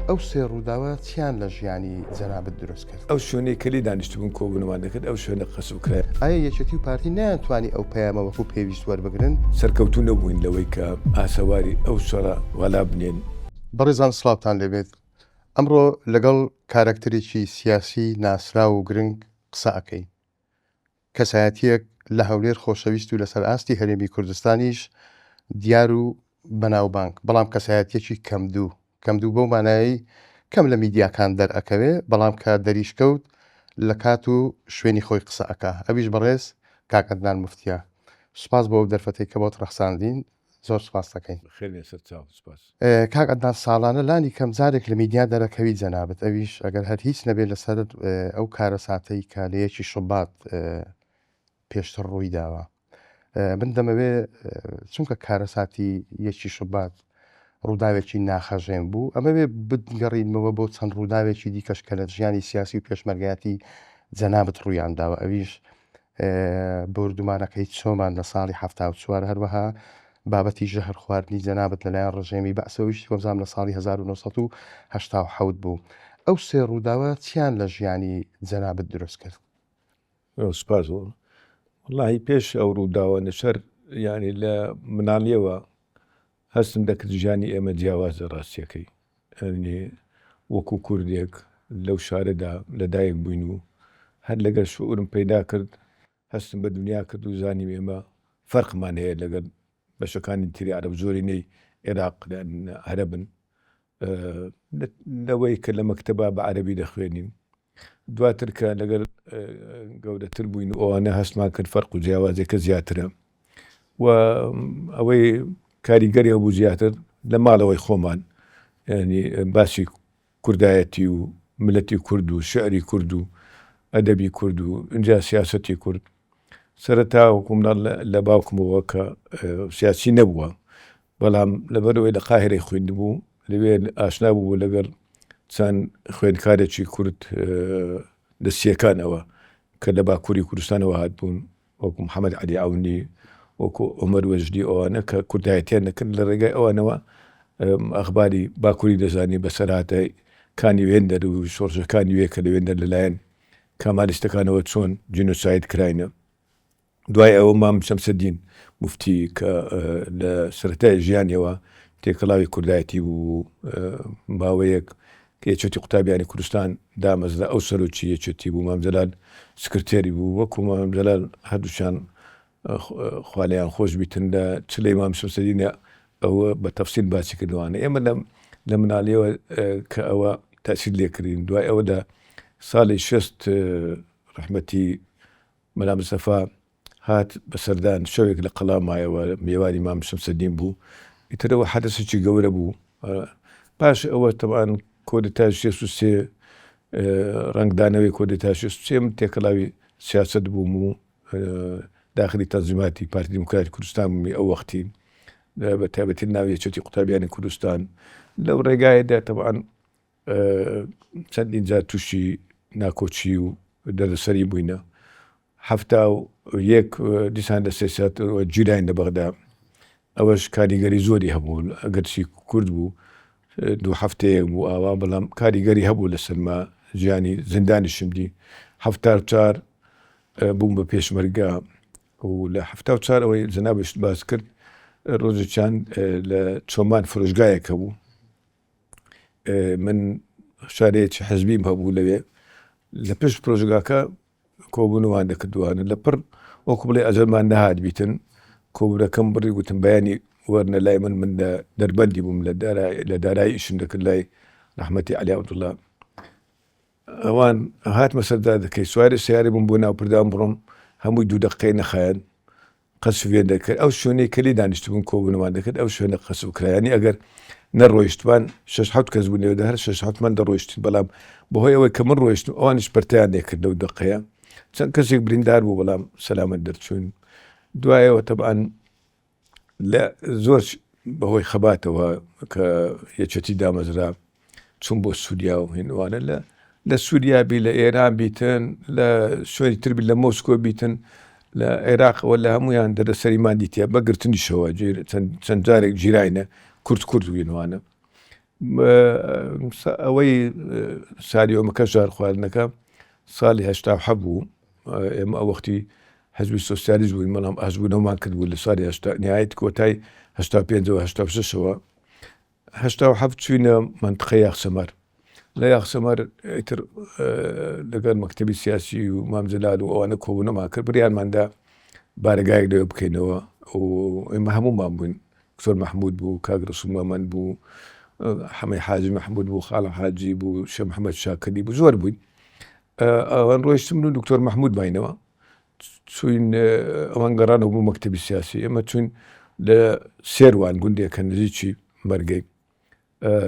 ئەو سێ ڕووداوە چیان لە ژیانی جەنابت دروست کرد؟ ئەو شوێنەی کە لێی دانیشتبوون کۆبوونەوەمان دەکرد، ئەو شوێنە قەسف کرا. ئایا یەکێتی و پارتی نەیانتوانی ئەو پەیامە وەکو پێویست وەربگرن؟ سەرکەوتوو نەبووین لەوەی کە ئاسەواری ئەو شەڕە وەلا بنێن. بەڕێزان سڵاوتان لێبێت ئەمڕۆ لەگەڵ کارەکتەرێکی سیاسی ناسراو و گرنگ قسە ئەکەین کەسایەتیەک لە هەولێر خۆشەویست و لەسەر ئاستی هەرێمی کوردستانیش دیار و بەناوبانگ بەڵام کەسایەتیەکی کەمدوو کەمدوو بەو مانایەی کەم لە میدیاکان دەرئەکەوێ بەڵام کە دەریشکەوت لە کات و شوێنی خۆی قسە ئەکا ئەویش بەڕێز کاک عەدنان موفتیە سوپاس بۆ ئەو دەرفەتەی کە بۆت ڕەخساندین زۆر سوپاست دەکەین. بەخێر بێن سەرچاو سوپاس. کاک عەدنان ساڵانە لانی کەم جارێک لە میدیا دەرەکەوی جەنابت ئەویش ئەگەر هەر هیچ نەبێ لەسەر ئەو کارەساتەی کە لە یەکی شوبات پێشتر ڕووی داوە من دەمەوێ چونکە کارەساتی یەکی شوبات ڕووداوێکی ناخەژێن بوو ئەمەوێ بگەڕینمەوە بۆ چەند ڕووداوێکی دیکەش کە لە ژیانی سیاسی و پێشمەرگایەتی جەنابت ڕوویان داوە ئەویش بۆردومانەکەی چۆمان لە ساڵی 74 هەروەها بابەتی ژەهر خواردنی جەنابت لەلایەن ڕژێمی بەعسەوە ویشتی وەبزانم لە ساڵی 1987 بوو ئەو سێ ڕووداوە چیان لە ژیانی جەنابت دروست کرد؟ سوپاس وەڵاهی پێش ئەو ڕووداوە نەشەر یانی لە مناڵیەوە هەستم دەکرد ژیانی ئێمە جیاوازە ڕاستیەکەی یانی وەکو کوردێک لەو شارەدا لەدایک بووین و هەر لەگەر شعورم پەیدا کرد هەستم بە دنیا کرد و زانیم ئێمە فەرقمان هەیە لەگەر بەشەکانی تری عەرەب زۆرینەی عێراق عەرەبن لەوەی کە لە مەکتەبا بە عەرەبی دەخوێنین دواتر کە لەگەر گەورەتر بووین و ئەوانە هەستمان کرد فەرق و جیاوازێکە زیاترە و ئەوەی کاریگەری هەبوو زیاتر لە ماڵەوەی خۆمان ینی باسی کوردایەتی و ملەتی کورد و شعری کورد و ئەدەبی کورد و ئینجا سیاسەتی کورد سەرەتا وەکو مناڵ لە باوکمەوە کە سیاسی نەبووە بەڵام لەبەرئەوەی لە قاهیرەی خویندبوو لەوێ ئاشنا بوو لەگەڵ چەند خوێندکارێکی کورد لە سیەکانەوە کە لە باکووری کوردستانەوە هاتبوون وەکو محەممەد عەلی عەونی وەکو عومەر وەجدی ئەوانە کە کوردایەتیان دەکرد لە ڕێگای ئەوانەوە ئەخباری باکووری دەزانی بەسەرهاتە کانی وێندەر و شۆڕشەکانی وێ کە لە وێندەر لەلایەن کەمالیستەکانەوە چۆن جینۆساید کراینە دوای ئەوە مام شەمسەدین موفتی کە لە سەرەتای ژیانیەوە تێکەڵاوی کوردایەتی بوو ماوەیەک کە یەکێتی قوتابیانی کوردستان دامەزرا ئەو سەرۆکی یەکێتی بوو مام جەلال سکرتێری بوو وەکو مام جەلال هەردووکیان خوا لێیان خۆش بیتن لە چلەی مام شەمسەدینە ئەوە بە تەفسیل باسی کردوانە ئێمە لە لە مناڵیەوە کە ئەوە تەسیر لێکردین دوای ئەوە لە ساڵی شست ڕەحمەتی مەلا مستەفا هات بە سەردان، شەوێک لە قەڵا مایەوە، مێوانی مام شەمسەدین بوو، ئیتر ئەوە حەدەسێکی گەورە بوو. پاش ئەوە تەبعەن کۆدەتای 63 ڕەنگدانەوەی کۆدەتای 63 من تێکەڵاوی سیاسەت بووم و داخلی تەنزیماتی پارتی دیموکراتی کوردستان بوومی ئەو وەختی بە تایبەتی ناو یەکێتی قوتابیانی کوردستان لەو ڕێگایەدا تەبعەن چەندین جار تووشی ناکۆکی و دەردەسەری بووینە. 71 دیسان لە سێ گیراین لە بەغدا، ئەوەش کاریگەری زۆری هەبوو، ئەگەرچی کورد بوو دوو هەفتەیەک بوو ئاوا، بەڵام کاریگەری هەبوو لەسەرما، ژیانی زیندانیشم دی. 74 بووم بە پێشمەرگە و لە 74 ئەوەی جەنابیشت باس کرد، ڕۆژێکیان لە چۆمان فرۆشگایەک هەبوو، من شارەیەکی حزبیم هەبوو لەوێ لە پشت پرۆژگاکە کۆبوونەوان دەکردوانە لە پڕ وەکو بڵێ ئەجەلمان نەهات بیتن کۆبرەکەم بڕی گوتم بەیانی وەرنە لای من من لە دەربەندی بووم لە لە دارایی ئیشم دەکرد لای ڕەحمەتی عەلی عەبدوڵڵا ئەوان هاتمە سەر دادەکەی سواری سیارە بووم بۆ ناوپردان بڕۆم هەمووی دوو دەقەی نەخایەن قەسفیان دەکرد ئەو شوێنەی کە لێی دانیشتبوون کۆبوونەوەمان دەکرد ئەو شوێنە قەسف کرا یانی ئەگەر نەڕۆیشتبان شەش حەوت کەس بوون لەوێدا هەر شەش حەوتمان دەڕۆیشتین بەڵام بەهۆی ئەوەی کە من ڕۆیشتم ئەوانیش پرتەیان لێکرد لەو دەقەیە چەند کەسێک بریندار بوو بەڵام سەلامەت دەرچوون دوایەوە تەبعەن لە زۆر بەهۆی خەباتەوە کە یەکێتی دامەزرا چوون بۆ سووریا و هینوانە لە لە سووریا بی لە ئێران بیتن لە شوێنی تر بی لە مۆسکۆ بیتن لە عێراقەوە لە هەمویان دەردەسەریمان دیتە بە گرتنیشەوە چەند جارێک گیراینە کورت کورت وینوانە. ئەوەی ساریۆمەکە ژار خواردنەکە ساڵی 87 بوو ئێمە ئەو وەختی حزبی سۆسیالیست بووین بەڵام ئازبوونەوەمان کرد بوو لە ساڵی هەشتا نهایەت کۆتای 85ەوە 86ەوە 87 چوینە مەنتقەی یاخسەمەر لە یاخسەمەر ئیتر لەگەڵ مەکتەبی سیاسی و مام جەلال و ئەوانە کۆبوونەمان کرد بریانماندا بارەگایەک لەوێ بکەینەوە و ئێمە هەموومان بووین دکتۆر مەحمود بوو کاک ڕسوول مامەند بوو حەمەی حاجی مەحمود بوو خاڵە حاجی بوو شێخ محەممەد شاکردی بوو زۆر بووین ئەوان ڕۆیشتن من و دکتۆر مەحمود ماینەوە چوین ئەوان گەڕانەوە بۆ مەکتەبی سیاسی ئێمە چوین لە سێروان گوندێکە نزیکی مەرگەی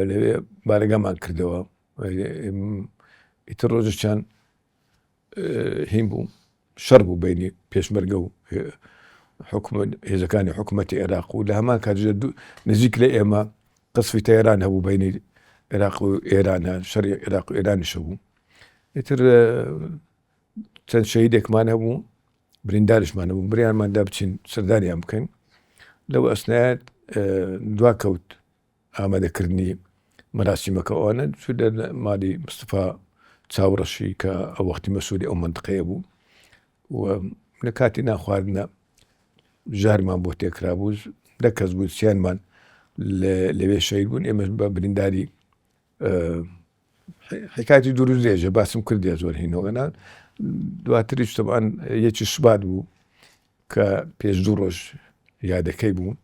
لەوێ بارەگامان کردەوە ئیتر ڕۆژێکیان هین بوو شەڕ بوو بینی پێشمەرگە و حکومەت هێزەکانی حکوومەتی عێراق و لە هەمان کاتژە نزیک لە ئێمە قسفی تەیران هەبوو بینی عێراق و ئێرانە شەڕی عێراق و ئێرانیشە بوو ئیتر چەند شەهیدێکمان هەبوو برینداریشمان هەبوو بریانمان دا بچین سەردانیان بکەین لەو ئەسنایەت دوا کەوت ئامادەکردنی مەراسیمەکە ئەوانە چوو لە ماڵی مستەفا چاوڕەشی کە ئەو وەختی مەسوولی ئەو منتقەیە بوو و لە کاتی ناخواردنە ژارمان بۆ تێکرابوو دە کەس بوو سیانمان لەوێ شەهید بوون ئێمە بە برینداری حکایەتی دوور و درێژە باسم کردیە زۆر هینەوەنا دواتریش تەبعەن یەکی شوبات بوو کە پێش دوو ڕۆژ یادەکەی بوو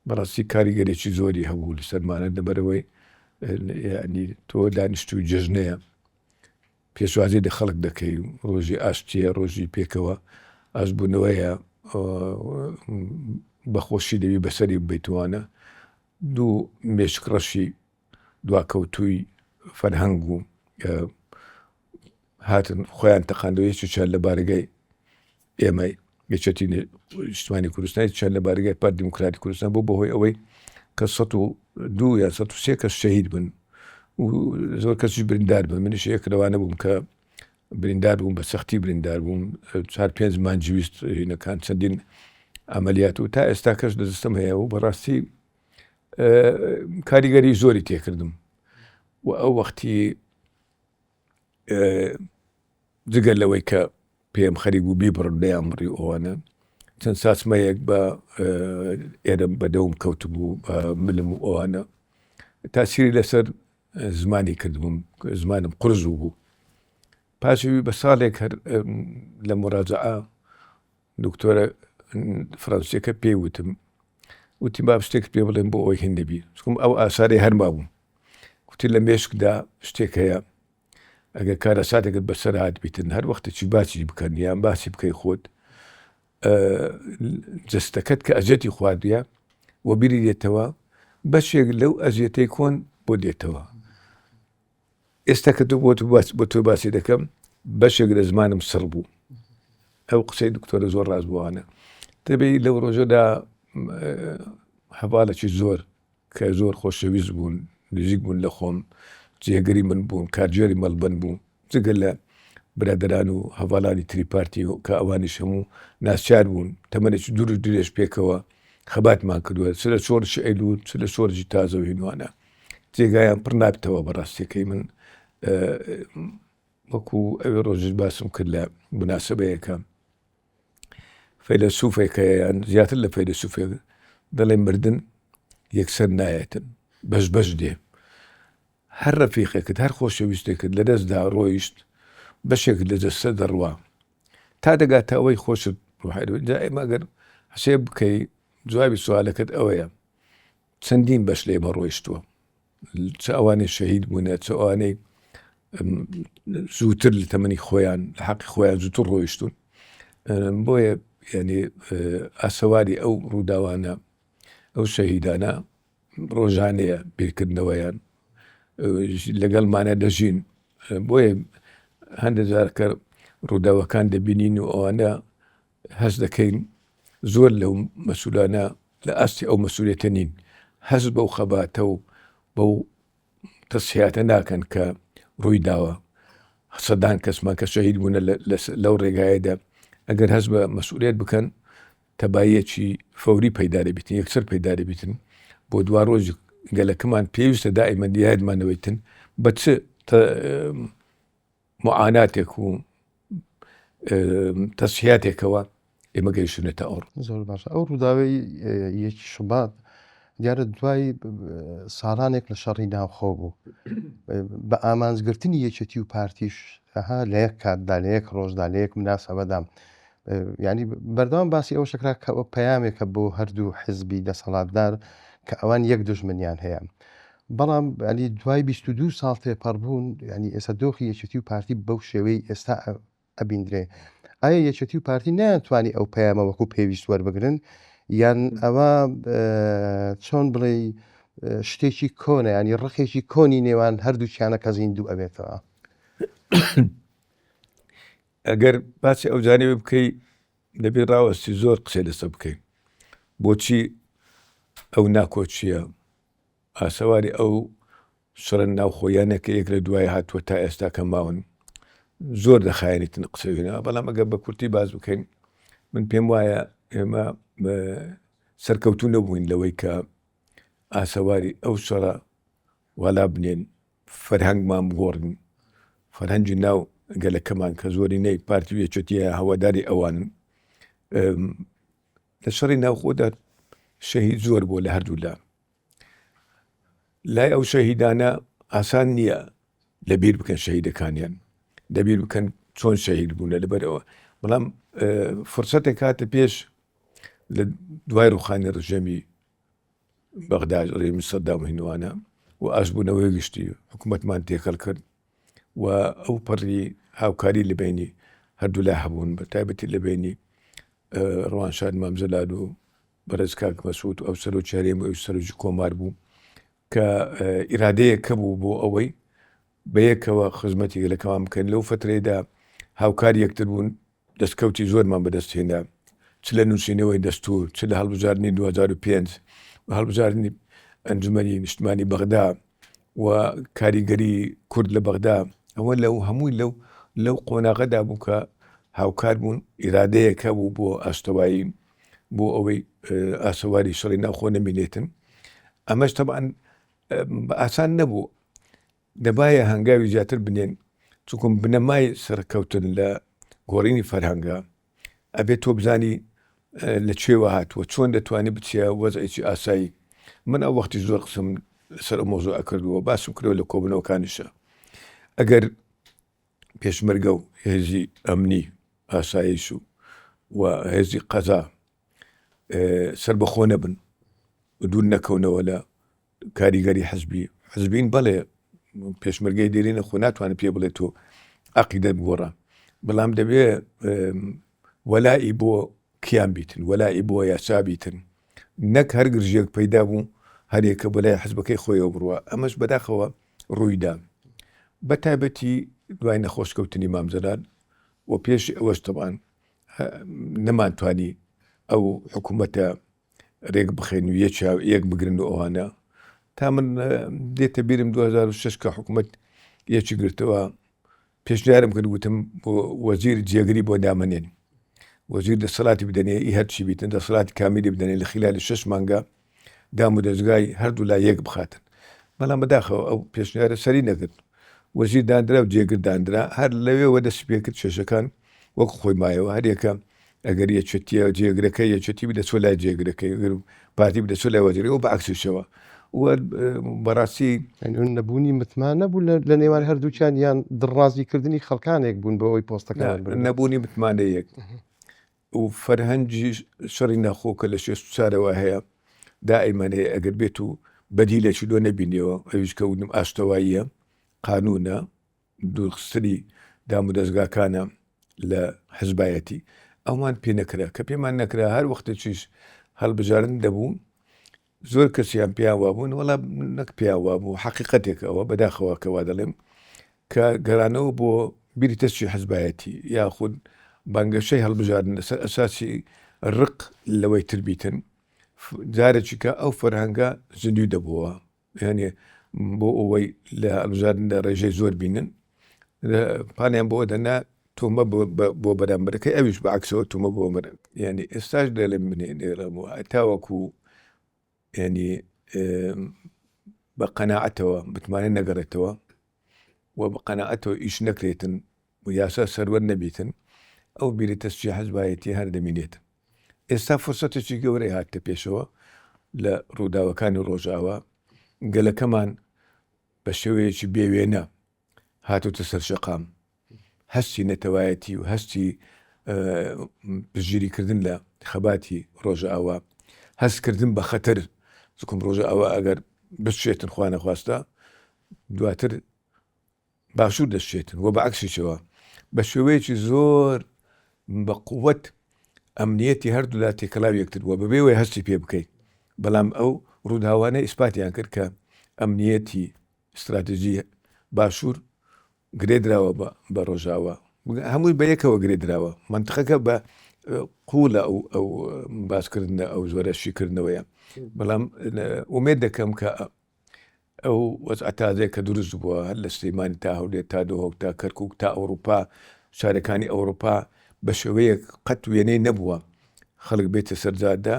بەڕاستی کاریگەرێکی زۆری هەبوو لەسەرمانە لەبەرەوەی ینی تۆ دانیشتوی جژنەیە پێشوازی لە خەڵک دەکەی ڕۆژی ئاشتیە ڕۆژی پێکەوە ئاشبوونەوەیە بەخۆشی دەوی بەسەری بیتوانە دوو مێشک ڕەشی دواکەوتووی فەرهەنگ و هاتن خۆیان تەقاندەوە یەکێکیان لە بارەگای ئێمە یەکێتی نیشتمانی کوردستان یەکێکیان لە بارەگای پارتی دیموکراتی کوردستان بۆ بەهۆی ئەوەی کە 102 یا 103 کەس شەهید بن و زۆر کەسیش بریندار بن منیش یەک لەوانە بووم کە بریندار بووم بە سەختی بریندار بووم چار پێنج مانگی ویست هینەکان چەندین عملیات و تا ئێستا کەش لە دەستم هەیە و بەڕاستی کاریگەری زۆری تێکردم و ئەو وەختی جگە لەوەی کە پێم خەریک بوو بیبڕن لێیان بڕی ئەوانە چەند ساچمەیەک بە ئێرەم بەدەوم کەوتبوو بە ملم و ئەوانە تاسیری لەسەر زمانی کردبووم زمانم قرس بوو پاشوی بە ساڵێک هەر لە مراجعە دکتۆرە فڕەنسیەکە پێی وتم وتی با شتێکت پێ بڵێم بۆ ئەوەی هین نەبی چکم ئەو ئاسارەی هەر مابوو گوتی لە مێشکدا شتێک هەیە ئەگەر کارەساتێکت بەسەر هات بیتن هەر وەختێکی باسی بکەن یان باسی بکەی خۆت جستەکەت کە ئەزیەتی خواردیە و بیری دێتەوە بەشێک لەو ئەزیەتەی کۆن بۆ دێتەوە ئێستا کە تۆ بۆ تۆ باسی دەکەم بەشێک لە زمانم سڕ بوو ئەو قسەی دکتۆرە زۆر ڕاست بووانە دەبێ لەو ڕۆژەدا هەواڵێکی زۆر کە زۆر خۆشەویست بوون نزیک بوون لە خۆم جێگەری من بوون کارگێری مەڵبەن بوو جگە لە برادران و هەواڵانی تری پارتی و کە ئەوانیش هەموو ناسیار بوون تەمەێکی دوور و درێژ پێکەوە خەباتمان کردووە چ لە شۆڕشی ئەیلوول چ لە شۆڕشی تازە و هینوانە جێگایان پڕ نابتەوە بەڕاستیەکەی من وەکو ئەوێ ڕۆژش باسم کرد لە مناسبەیەکە فەیلەسوفێک هەیە یان زیاتر لە فەیلەسوفێک دەڵێ مردن یەکسەر نایەتن بەش بەش دێ هەر ڕەفیقێکت هەر خۆشەویستێکت لەدەستدا ڕۆیشت بەشێک لە جەستە دەڕوا تا دەگاتە ئەوەی خۆشت جا ئێمە ئەگەر حسێب بکەی جوابی سوالەکەت ئەوەیە چەندین بەش لێ بەڕۆیشتووە چ ئەوانەی شەهید بوونە چ ئەوانەی زووتر لە تەمەنی خۆیان لە حەقی خۆیان زووتر ڕۆیشتون بۆیە یعنی ئاسەواری ئەو ڕووداوانە ئەو شەهیدانە ڕۆژانەیە بیرکردنەوەیان لەگەڵمانە دەژین بۆیە هەندێک جار کە ڕووداوەکان دەبینین و ئەوانە هەست دەکەین زۆر لەو مەسولانە لە ئاستی ئەو مەسولیەتە نین، هەست بەو خەباتە و بەو تەسهیاتە ناکەن کە ڕووی داوە. سەدان کەسمان کە شەهید بوونە لەو ڕێگایەدا ئەگەر هەست بە مەسئولیت بکەن تەباییەکی فەوری پەیدا دەبیتن یەکسەر پەیدا دەبیتن بۆ دوا ڕۆژ گەلەکەمان پێویستە دائیمەن یادمانەوەیتن بە چ معاناتێک و تەسهیاتێکەوە ئێمە گەیشتونەتە ئەو زۆر باشە ئەو ڕووداوی یەکی شوبات دیارە دوای ساڵانێک لە شەڕی ناوخۆ بوو بە ئامانجگرتنی یەکێتی و پارتیش ها لە یەک کاتدا لە یەک ڕۆژدا لە یەک مناسەبەدا ینی بەردەوام باسی ئەو شکرا کە ئەوە پەیامێکە بۆ هەردوو حزبی دەسەڵاتدار کە ئەوان یەک دژمنیان هەیە بەڵام ینی دوای 22 ساڵ تێپەڕبوون ینی ئێستا دۆخی یەکێتی و پارتی بەو شێوەی ئێستا ئەبیندرێ ئایا یەکێتی و پارتی نەیانتوانی ئەو پەیامە وەکو پێویست وەربگرن یان ئەوە چۆن بڵێ شتێکی کۆنە ینی ڕقێکی کۆنی نێوان هەردووکیانە کە زیندوو ئەبێتەوە؟ ئەگەر باسی ئەو جانبە بکەی دەبێ ڕاوەستی زۆر قسەی لەسەر بکەین بۆچی ئەو ناکۆچیە ئاسەواری ئەو شەڕە ناوخۆیانە کە یەک لە دوای هاتووە تا ئێستا کە ماون زۆر دەخایەنیتن قسەوینە بەڵام ئەگەر بە کورتی باز بکەین من پێم وایە ئێمە سەرکەوتو نەبووین لەوەی کە ئاسەواری ئەو شەڕە والا بنێن فەرهەنگمان بگۆڕین فەرهەنگی ناو گەلەکەمان کە زۆرینەی پارتی و یەکێتیە هەواداری ئەوانن لە شەڕی ناوخۆدا شەهید زۆر بووە لە هەردوو لا لای ئەو شەهیدانە ئاسان نییە لەبیر بکەن شەهیدەکانیان لەبیر بکەن چۆن شەهید بوونە لەبەرەوە بەڵام فرسەتێک هاتە پێش لە دوای ڕوخانی ڕژێمی بەغدا ڕێمی سەدام هینوانە و ئاشبوونەوەی گشتی حکوومەتمان تێکەڵ کرد و ئەو پەڕی هاوکاری لە بینی هەردوولا هەبوون بە تایبەتی لە بینی ڕوانشاد مام جەلال و بەڕێز کاک مەسعود و ئەو سەرۆکی هەرێم و ئەو سەرۆکی کۆمار بوو کە ئیرادەیەک هەبوو بۆ ئەوەی بەیەکەوە خزمەتی گەلەکەمان بکەن لەو فترەیدا هاوکار یەکتر بوون دەستکەوتی زۆرمان بەدەست هێنا چ لە نووسینەوەی دەستور چ لە هەڵبژاردنی 2005 و هەڵبژاردنی ئەنجومەنی نیشتمانی بەغدا و کاریگەری کورد لە بەغدا ئەوە لەو هەمووی لەو لەو قۆناغەدا بوو کە هاوکار بوون ئیرادەیەک هەبوو بۆ ئاشتەوایی بۆ ئەوەی ئاسەواری شەڕی ناوخۆ نەمینێتن ئەمەش تەبعەن بە ئاسان نەبوو دەبایە هەنگاوی زیاتر بنێن چونکم بنەمای سەرکەوتن لە گۆڕینی فەرهەنگە ئەبێ تۆ بزانی لە کوێوە هاتووە چۆن دەتوانانی بچیە وەزعێکی ئاسایی من ئەو وەختی زۆر قسم لەسەر ئەو مۆزوع کردووە باسم کردووە لە کۆبنەوەکانیشە ئەگەر پێشمەرگە و هێزی ئەمنی ئاسایش و و هێزی قەزا سربەخۆ نەبن و دوور نەکەونەوە لە کاریگەری حزبی حزبین بەڵێ پێشمەرگەی دێرینە خۆ ناتوانێت پێ بڵێت تۆ عقیدە بگۆڕە بەڵام دەبێ وەلائی بۆ کیان بیتن وەلائی بۆ یاسا بیتن نەک هەر گرژێک پەیدا بوو هەرێکە بەلای حزبەکەی خۆیەوە بڕوە ئەمەش بەداخەوە ڕوویدا بە تایبەتی دوای نەخۆشکەوتنی مام جەلال و پێش ئەوەش تەبان نەمانتوانی ئەو حکوومەتە رێک بخەین و یەک بگرن و ئەوانە تا من دێتە بیرم 2006 کە حکوومەت یەکی گرتەوە پێشنیارم کرد گوتم بۆ وەزیر جێگری بۆ دامەنێن وەزیر دەسەڵاتی بدەنێ ئی هەرچی بیتن دەسەڵاتی کامیلی بدەنێ لە خلالی شش مانگە دام و دەزگای هەردوو لا یەک بخاتن بەڵام بەداخەوە ئەو پێشنیارە سەری نەگرت وەزیر داندرا و جێگر داندرا هەر لەوێوە دەستی پێکرد کێشەکان وەک خۆی مایەوە هەریەکە ئەگەر یەکێتیە جێگرەکە یەکێتی دەچوە لای جێگرەکەی ئەگەر پارتی دەچوە لای وەزیرەکە و بە عەکسیشەوە و بەڕاستی نەبوونی متمانە بوو لە نێوان هەردووکیان یان دڕازیکردنی خەڵکانێک بوون بۆ ئەوەی پۆستەکان نەبوونی متمانە یەک و فەرهەنگی شەڕی ناخۆ کە لە شێست چارەوە هەیە دائیمەن هەیە ئەگەر بێت و بەدیلێکی لۆ نەبینیەوە ئەویش کە وتم ئاشتەواییە قانونە دوورخستنی دامودەزگاکانە لە حزبایەتی ئەومان پێ نەکرا کە پێمان نەکرا هەر وەختێکیش هەڵبژاردن دەبوو زۆر کەسیان پێیان وابوون وەڵا نەک پێیان وابوو حەقیقەتێک ئەوە بەداخەوە کە وا دەڵێم کە گەرانەوە بۆ بیری تەسکی حزبایەتی یاخود بانگەشەی هەڵبژاردن لەسەر ئەساسی ڕق لەوەی تر بیتن جارێکی کە ئەو فەرهەنگە زیندوو دەبووە یانێ بۆ ئەوەی لە هەڵبژاردندا ڕێژەی زۆر بینن پانیان بۆ دەنا تۆمە بۆ بەرامبەرەکەی ئەویش بە عکسەوە تۆمە بۆ مر ینی ئێستاش دەڵێم بنێ دێڵم و تاوەکو ینی. بە قەناعەتەوە متمانە نەگەڕێتەوە و بە قەناعەتەوە ئیش نەکرێتن و یاسا سەروەر نەبیتن ئەو بیرە تەسکی حزبایەتی هەر دەمینێتن. ئێستا فرسەتێکی گەورەی هاتە پێشەوە لە ڕووداوەکانی ڕۆژئاوا گەلەکەمان بە شێوەیەکی بێوێنە هاتوتە سەر شەقام هەستی نەتەوایەتی و هەستی پشتگیریکردن لە خەباتی ڕۆژئاوا هەستکردن بە خەتەر چکم ڕۆژئاوا ئەگەر بچێتن خوا نەخواستە دواتر باشوور دەشێتن و بە عەکسیشەوە بە شێوەیەکی زۆر بە قوت ئەمنیەتی هەردوولا تێکەڵاو یەکتر بووە بەبێ وەی هەستی پێ بکەیت بەڵام ئەو ڕووداوانە ئیسپاتیان کرد کە ئەمنیەتی ستراتیژی باشوور گرێ دراوە بە ڕۆژاوا هەمووی بە یەکەوە گرێ دراوە مەنتقەکە بە قوڵە ئەو ئەو باسکردنە ئەو زۆرە شیکردنەوەیە بەڵام ئومێد دەکەم کە ئەو وەزعە تازەیە کە دروست بووە هەر لە سلێمانی تا هەولێر تا دهۆک تا کەرکوک تا ئەوروپا شارەکانی ئەوروپا بە شێوەیەک قەت وێنەی نەبووە خەڵک بێتە سەر جادە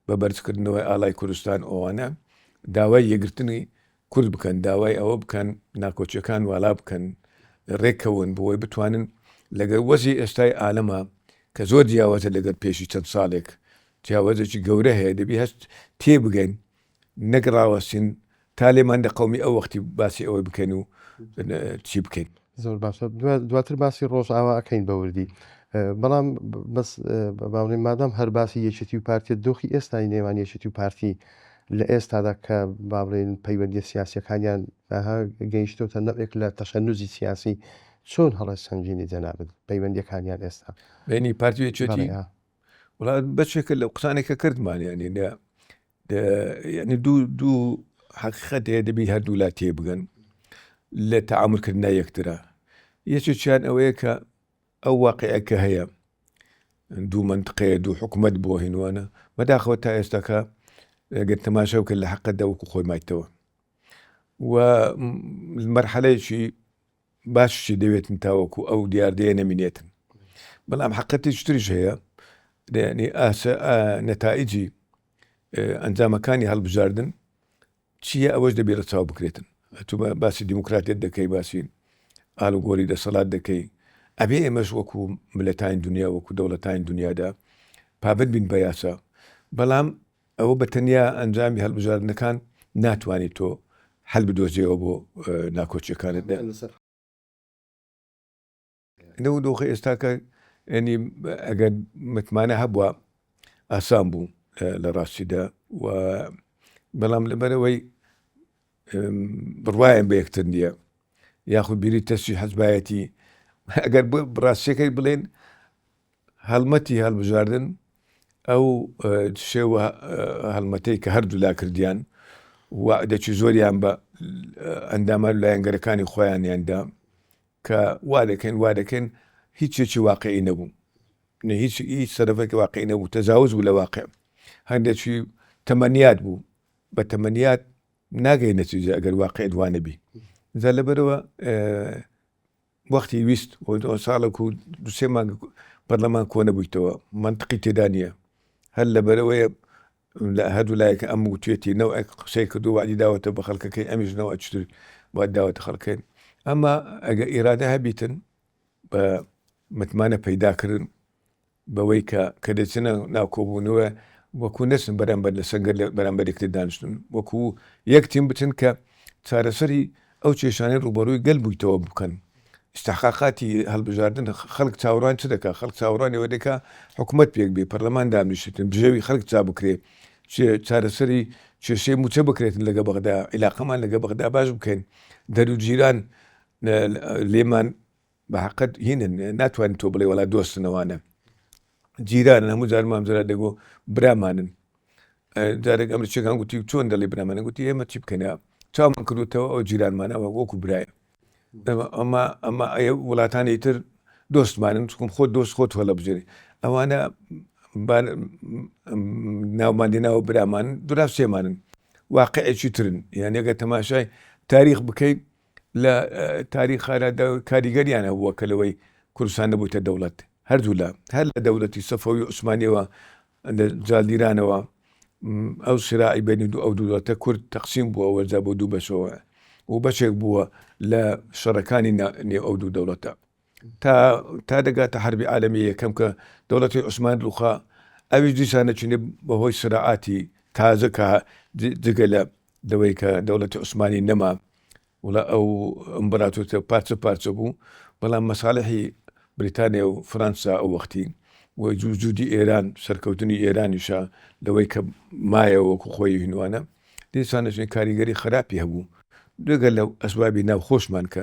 بە بەرزکردنەوەی ئاڵای کوردستان ئەوانە داوای یەکگرتنی کورد بکەن داوای ئەوە بکەن ناکۆکیەکان والا بکەن ڕێککەون بۆی بتوانن لەگەر وەزی ئێستای عالەمە کە زۆر جیاوازە لەگەر پێشی چەند ساڵێک جیاوازێکی گەورە هەیە دەبی هەست تێبگەین نەک ڕاوەستین تا لێمان دەقەومی ئەو وەختی باسی ئەوەی بکەین و چی بکەین. زۆر باشە دواتر باسی ڕۆژئاوا ئەکەین بە وردی بەڵام بەس باڵێن مادام هەر باسی یەکێتی و پارتی دۆخی ئێستای نێوان یەکێتی و پارتی لە ئێستادا کە با بڵێن پەیوەندیە سیاسیەکانیان گەیشتۆتە نەوێک لە تەشەنوزی سیاسی چۆن هەڵەسەنگێنی جەنابت پەیوەندیەکانیان ئێستا؟ بینی پارتی و یەکێتی وڵا بەشێکە لەو قسانێک کە کردمان یعنی لە یعنی دوو دوو حقیقەت هەیە دەبی هەردوو لا تێبگەن لە تەعاملکردنا یەکترە یەکێکیان ئەوەیە کە ئەو واقعە کە هەیە دوو منطقەیە دوو حکوومەت بۆ هینوانە بەداخەوە تا ئێستاکە گەر تەماشا بکە لە حقەتدا وەکو خۆی مایتەوە و مەرحەلەیەکی باششی دەوێتن تاوەکو ئەو دیاردەیە نەمینێتن بەڵام حقەتێکی تریش هەیە یعنی ئاسە نەتائیجی ئەنجامەکانی هەڵبژاردن چییە ئەوەش دەبێت ڕەچاو بکرێتن ئەتوو باسی دیموکراتیەت دەکەی باسی ئالوگۆری دەسەڵات دەکەی ئەبێ ئێمەش وەکو ملەتانی دنیا وەکو دەوڵەتانی دنیادا پابند بین بە یاسا بەڵام ئەوە بە تەنیا ئەنجامی هەڵبژاردنەکان ناتوانێت تۆ حل بدۆزیەوە بۆ ناکۆکیەکانت لەو دۆخە ئێستاکە ینی ئەگەر متمانە هەبووە ئاسان بوو لە ڕاستیدا و بەڵام لەبەرەوەی بڕوایم بە یەکتر نییە یاخود بیری تەسی حەزبایەتی ئەگەر ڕاستیەکەی بڵێن هەڵمەتی هەڵبژاردن ئەو شێوە هەڵمەتەی کە هەردوولا کردیان وعدەکی زۆریان بە ئەندامان لایەنگەرەکانی خۆیانیان دا کە وا دەکەین وا دەکەین هیچێکی واقعی نەبوو هیچ هیچ سەرفێکی واقعی نەبوو تەجاوز بوو لە واقع هەندێکی تەمەنیات بوو بە تەمەنیات ناگەی نەتیجە ئەگەر واقعت وانەبی جا لەبەرەوە وەختی ویست ساڵێک و دوسێ مانگ پەرلەمان کۆ نەبوویتەوە مەنتقی تێدا نییە هەر لەبەرەوەیە لە هەردوو لایەکە ئەم وتوێتی نەوەک قسەی کردو وادی داوەتە بە خەڵکەکەی ئەمیش نەوە چتر واد داوەتە خەڵکەکەی ئەمە ئەگە ئیرادە هەبیتن بە متمانە پەیداکردن بەوەی کە کە دەچنە ناو کۆبوونەوە وەکو نەچن بەرامبەر لە سەنگەر لە بەرامبەر یەکتر دانیشتن وەکو یەک تیم بچن کە چارەسەری ئەو کێشانەی ڕووبەڕووی گەل بوویتەوە بکەن ئیستحقاقاتی هەڵبژاردن خەڵک چاوەڕوان چ دەکا خەڵک چاوەڕوانی ئەوە دەکا حکوومەت پێک بێ پەرلەمان دابنیشێتن بژێوی خەڵک چا بکرێ چارەسەری کێشەی مووچە بکرێتن لەگە بەغدا عیلاقەمان لەگە بەغدا باش بکەین دەروجیران لێمان بە حەقت هینن ناتوانین تۆ بڵێ وەڵا دۆستن ئەوانە جیرانن هەموو جار مام جەلال دەگۆ برامانن جارێک ئەمریکیەکان گوتی چۆن دەڵێ برامانە گوتی ئێمە چی بکەین چاومان کردوتەوە ئەو جیرانمانە وەکو برایە ئەمە ئەمە وڵاتانی تر دۆستمانن چکم خۆت دۆست خۆت هەڵەبژێری ئەوانە ناومان دێناوە برامان دراوسێمانن واقعێکی ترن یان ئەگەر تەماشای تاریخ بکەیت لە تاریخارا کاریگەریان هەبووە کە لەوەی کوردستان نەبوویتە دەوڵەت هەردوولا هەر لە دەولەتی سەفەوی عوسمانیەوە لە جالدیرانەوە. ئەو سراعی بینی دوو ئەو دوو دەوڵەتە کورد تەقسیم بووە وەرجا بۆ دوو بەشەوە و بەشێک بووە لە شەڕەکانی نێو ئەو دوو دەوڵەتە تا تا دەگاتە حربی عالەمی یەکەم کە دەوڵەتی عوسمان ڕوخا ئەویش دیسانە چونێ بەهۆی سراعاتی تازە کە جگە لە لەوەی کە دەوڵەتی عوسمانی نەما وڵا ئەو ئیمبراتۆریەتە پارچە پارچە بوو، بەڵام مەساڵحی بریتانیا و فرانسا ئەو وەختی و وجودی ئێران، سەرکەوتنی ئێرانیشە لەوەی کە مایەوە وەکو خۆی هینوانە، دیسانەش کاریگەری خراپی هەبوو، جگە لە ئەسبابی ناوخۆشمان کە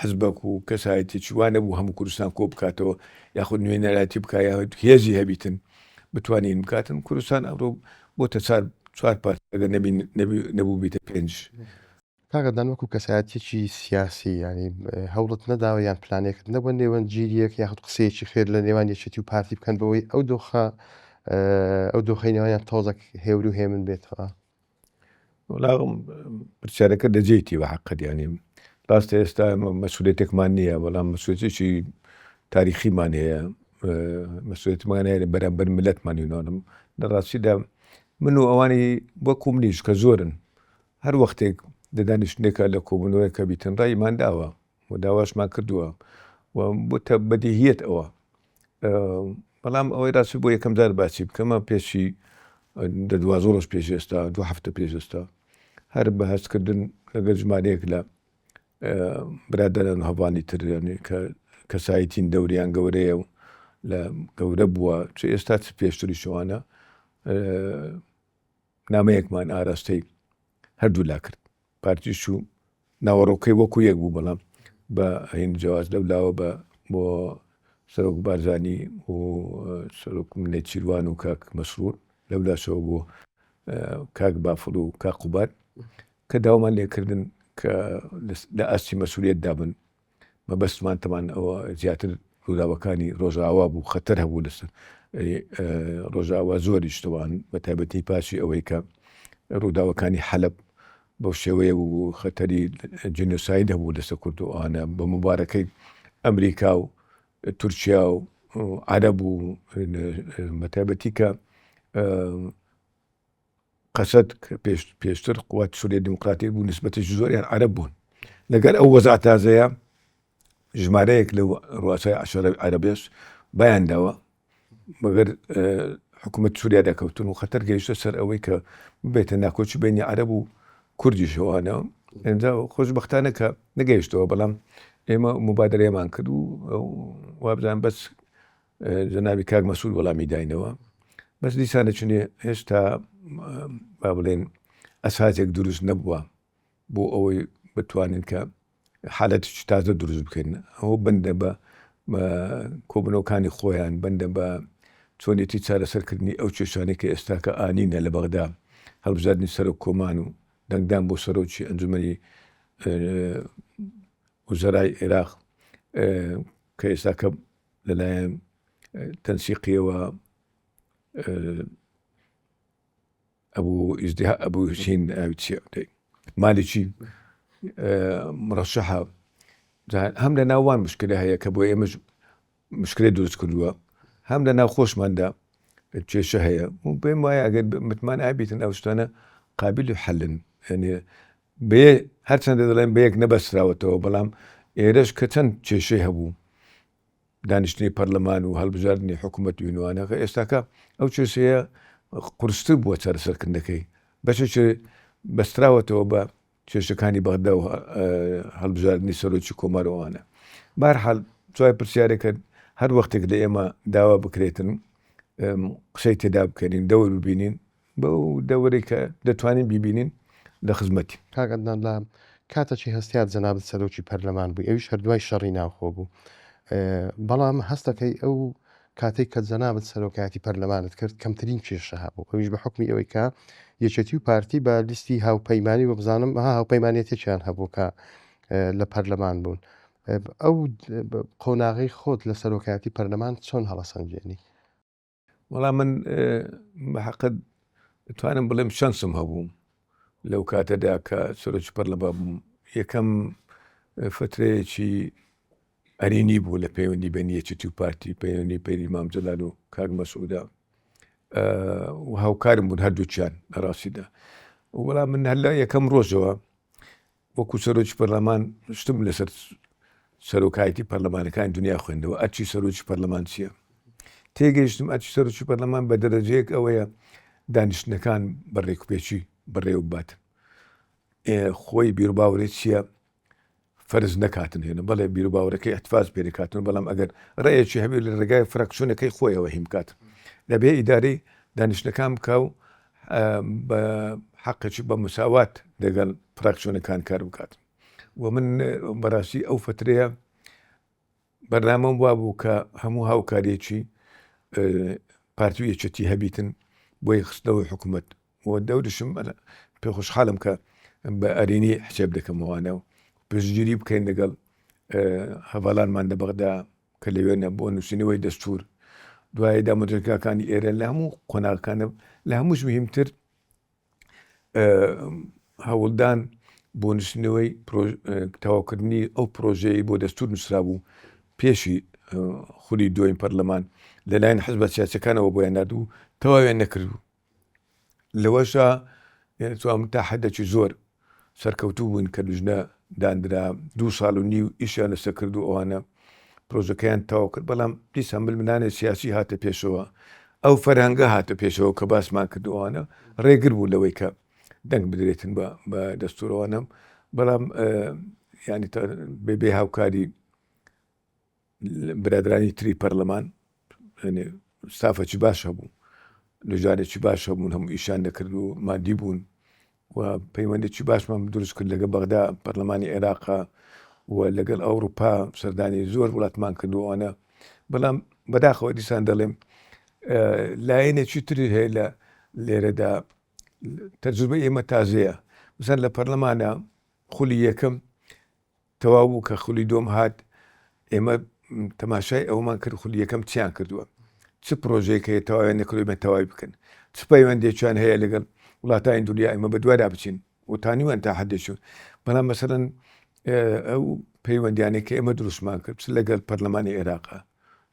حزبەک و کەسایەتیەکی وا نەبوو هەموو کوردستان کۆ بکاتەوە یاخود نوێنەرایەتی بکا یاخود هێزی هەبیتن بتوانین بکاتن کوردستان ئەمڕۆ بۆتە چار چوار پارچە ئەگەر نەبی نەبی نەبووبیتە پێنج. کاک عەدنان وەکو کەسایەتیەکی سیاسی یانی هەوڵت نەداوە یان پلانێکت نەبووە نێوەندگیریەک یاخود قسەیەکی خێر لە نێوان یەکێتی و پارتی بکەن بەوەی ئەو دۆخە ئەو دۆخەی نێوانیان تۆزەک هێور و هێمن بێتەوە؟ وەڵا پرسیارەکە دەجێیتی بە حەقت یانی ڕاستە ئێستا مەسئولیەتێکمان نییە بەڵام مەسئولیەتێکی تاریخیمان هەیە مەسئولیەتمان هەیە بەرامبەر ملتمان یونانم لە ڕاستیدا من و ئەوانی وەکو منیش کە زۆرن هەر وەختێک لە دانیشتنێکە لە کۆبوونەوەیەکە بیتن ڕایمان داوە و داواشمان کردووە و بۆتە بەدیهیەت ئەوە بەڵام ئەوەی ڕاستی بۆ یەکەم جار باسی بکەمە پێشی دە دوازدە ڕۆژ پێش ئێستا دو هەفتە پێش ئێستا هەر بە هەستکردن لەگەل ژمارەیەک لە برادەران و هەڤانی تر یعنی کە کەسایەتین دەوریان گەورەیە و لە گەورە بووە چ ئێستا چ پێشتری شوانە نامەیەکمان ئاراستەی هەردوو لا کرد پارتیش و ناوەڕۆکەی وەکو یەک بوو بەڵام بە هین جیاواز لەو لاوە بە بۆ سەرۆک بارزانی و سەرۆک نێچیروان و کاک مەسرور لەو لاشەوە بۆ کاک بافڵ و کاک قوباد کە داوامان لێکردن کە لە ئاستی مەسولیت دابن مەبەستمان تەمان ئەوە زیاتر ڕووداوەکانی ڕۆژاوا بوو خەتەر هەبوو لەسەر ڕۆژاوا زۆریش تەوان بە تایبەتی پاشی ئەوەی کە ڕووداوەکانی حەلب بەو شێوەیە بوو خەتەری جینۆساید هەبوو لەسەر کورد و ئەوانە بە مبارەکەی ئەمریکا و تورکیا و عەرەب و بە تایبەتی کە قەسەد کە پێشتر قوات سوریە دیموکراتی بوو نسبەتێکی زۆریان عەرەب بوون لەگەر ئەو وەزع تازەیە ژمارەیەک لەو ڕواسای عەشەرە عەرەبێش بایان داوە مەگەر حکوومەت سووریا دەکەوتن و خەتەر گەیشتە سەر ئەوەی کە ببێتە ناکۆکی بینی عەرەب و کوردیش ئەوانە ئینجا خۆشببختانە کە نەگەیشتەوە بەڵام ئێمە مبادرەیەمان کرد و وابزان بەس جەنابی کاک مەسعود وەڵامی داینەوە بەس دیسانە چونێ هێشتا با بڵێن ئەساسێک دروست نەبووە بۆ ئەوەی بتوانین کە حالەتێکی تازە دروست بکەین ئەوە بەندە بە کۆبنەوەکانی خۆیان بەندە بە چۆنێتی چارەسەرکردنی ئەو کێشانەی کە ئێستاکە ئانینە لە بەغدا هەڵبژاردنی سەرۆک کۆمان و دەنگدان بۆ سەرۆکی ئەنجومەنی وزەرای عێراق کە ئێستاکە لەلایەن تەنسیقیەوە ئەبوو ئیزدیها ئەبوو حسین مالکی مڕەشەحە هەم لە ناوان مشکلە هەیە کە بۆ ئێمەش مشکلەی دروست کردووە هەم لە ناو خۆشماندا کێشە هەیە و پێم وایە ئەگەر متمان ئابیتن ئەو شتانە قابل حلن یعنی بێ هەرچەندە دەڵێن بەیەک نەبەستراوەتەوە بەڵام ئێرەش کە چەند کێشەی هەبوو دانیشتنی پەرلەمان و هەڵبژاردنی حکوومەت و نوانەکە ئێستاکە ئەو کێشەیە قورستر بووە چارەسەرکردنەکەی بەشێکی بەستراوەتەوە بە کێشەکانی بەغدا و هەڵبژاردنی سەرۆکی کۆمار و ئەوانە بەهەرحاڵ دوای پرسیارێکە هەر وەختێک لە ئێمە داوا بکرێتن قسەی تێدا بکەین دەور ببینین بەو دەورەی کە دەتوانین بیبینین لە خزمەتی. کاک عەدنان لە کاتەکی هەستیار جەنابت سەرۆکی پەرلەمان بووی ئەویش هەر دوای شەڕی ناوخۆ بوو بەڵام هەستەکەی ئەو کاتێک کە جەنابت سەرۆکایەتی پەرلەمانت کرد کەمترین کێشە هەبوو ئەویش بە حوکمی ئەوەی کە یەکێتی و پارتی بە لیستی هاوپەیمانی وەبزانم ها هاوپەیمانێتێکیان هەبوو کە لە پەرلەمان بوون ئەو قۆناغی خۆت لە سەرۆکایەتی پەرلەمان چۆن هەڵەسەنگێنی؟ وەڵا من بە حەقت توانم بڵێم شەنسم هەبوو لەو کاتەدا کە سەرۆکی پەرلەمان بووم یەکەم فترەیەکی ئەرینی بوو لە پەیوەندی بەین یەکێتی و پارتی پەیوەندی پەیری مام جەلال و کاک مەسعودا. و هاوکارم بوون هەردووکیان لە ڕاستیدا. وەڵام من هەر لە یەکەم ڕۆژەوە وەکو سەرۆکی پەرلەمان شتم لەسەر سەرۆکایەتی پەرلەمانەکانی دنیا خوێندەوە ئەرکی سەرۆکی پەرلەمان چییە تێگەیشتم ئەرکی سەرۆکی پەرلەمان بە دەرەجەیەک ئەوەیە دانیشتنەکان بە ڕێکوپێکی بەڕێوە ببات خۆی بیروباوەڕی چییە فەرز نەکاتن هێنە بەڵێ بیروباوەڕەکەی احتفاظ پێ دەکاتن بەڵام ئەگەر ڕێیەکی هەبێت لە ڕێگای فراکسیۆنەکەی خۆیەوە هیم بکات دەبێ ئیدارەی دانیشتنەکان بکا و بە حەقێکی بە مساوات لەگەڵ فراکسیۆنەکان کار بکات و من بەڕاستی ئەو فترەیە بەرنامەم وابوو کە هەموو هاوکاریەکی پارتی و یەکێتی هەبیتن بۆ یەکخستنەوەی حکوومەت و دەوریشم پێ خۆشحاڵم کە بە ئەرێنی حسێب دەکەمەوانە و پشتگیری بکەین لەگەڵ هەڤالانمان لە بەغدا کە لەوێنە بۆ نووسینەوەی دەستور دوای دامودەزگاکانی ئێرە لە هەموو قۆناغەکانە لە هەمووش مهمتر هەوڵدان بۆ نووسینەوەی تەواوکردنی ئەو پرۆژەیە بۆ دەستور نووسرابوو پێشی خولی دوێن پەرلەمان لەلایەن حزبە سیاسەکانەوە بۆیان نردبوو تەواویان نەکردبوو لەوەشا توام تا حەدەکی زۆر سەرکەوتوو بووین کە لوجنە داندرا دوو ساڵ و نیو ئیشیان لەسەر کرد و ئەوانە پرۆژەکەیان تەواو کرد بەڵام دیسان ململانێ سیاسی هاتە پێشەوە ئەو فەرهەنگە هاتە پێشەوە کە باسمان کرد ئەوانە ڕێگر بوو لەوەی کە دەنگ بدرێتن بە بە دەستورەوانە بەڵام ینی بێ هاوکاری برادرانی تری پەرلەمان ستافەکی باش هەبوو لەجارێکی باش هەبوون هەموو ئیشان دەکرد و مادی بوون و پەیوەندێکی باشمان دروست کرد لەگە بەغدا پەرلەمانی عێراقا و لەگەڵ ئەوروپا سەردانی زۆر وڵاتمان کردووانە بەڵام بەداخەوە دیسان دەڵێم لایەنێکی تری هەیە لە لێرەدا تەجروبە ئێمە تازەیە مثلا لە پەرلەمانە خولی یەکەم تەواو بوو کە خولی دووەم هات ئێمە تەماشای ئەومان کرد خولی یەکەم چیان کردووە چ پرۆژەیەک هەیە تەواویان نەکردووە ئێمە تەواوی بکەن چ پەیوەندێکیان هەیە لەگەڵ وڵاتانی دنیا ئێمە بەدوادا بچین و تانیوان تا حدێک بەڵام مەسەرەن ئەو پەیوەندیانەی کە ئێمە دروستمان کرد چ لەگەڵ پەرلەمانی عێراقا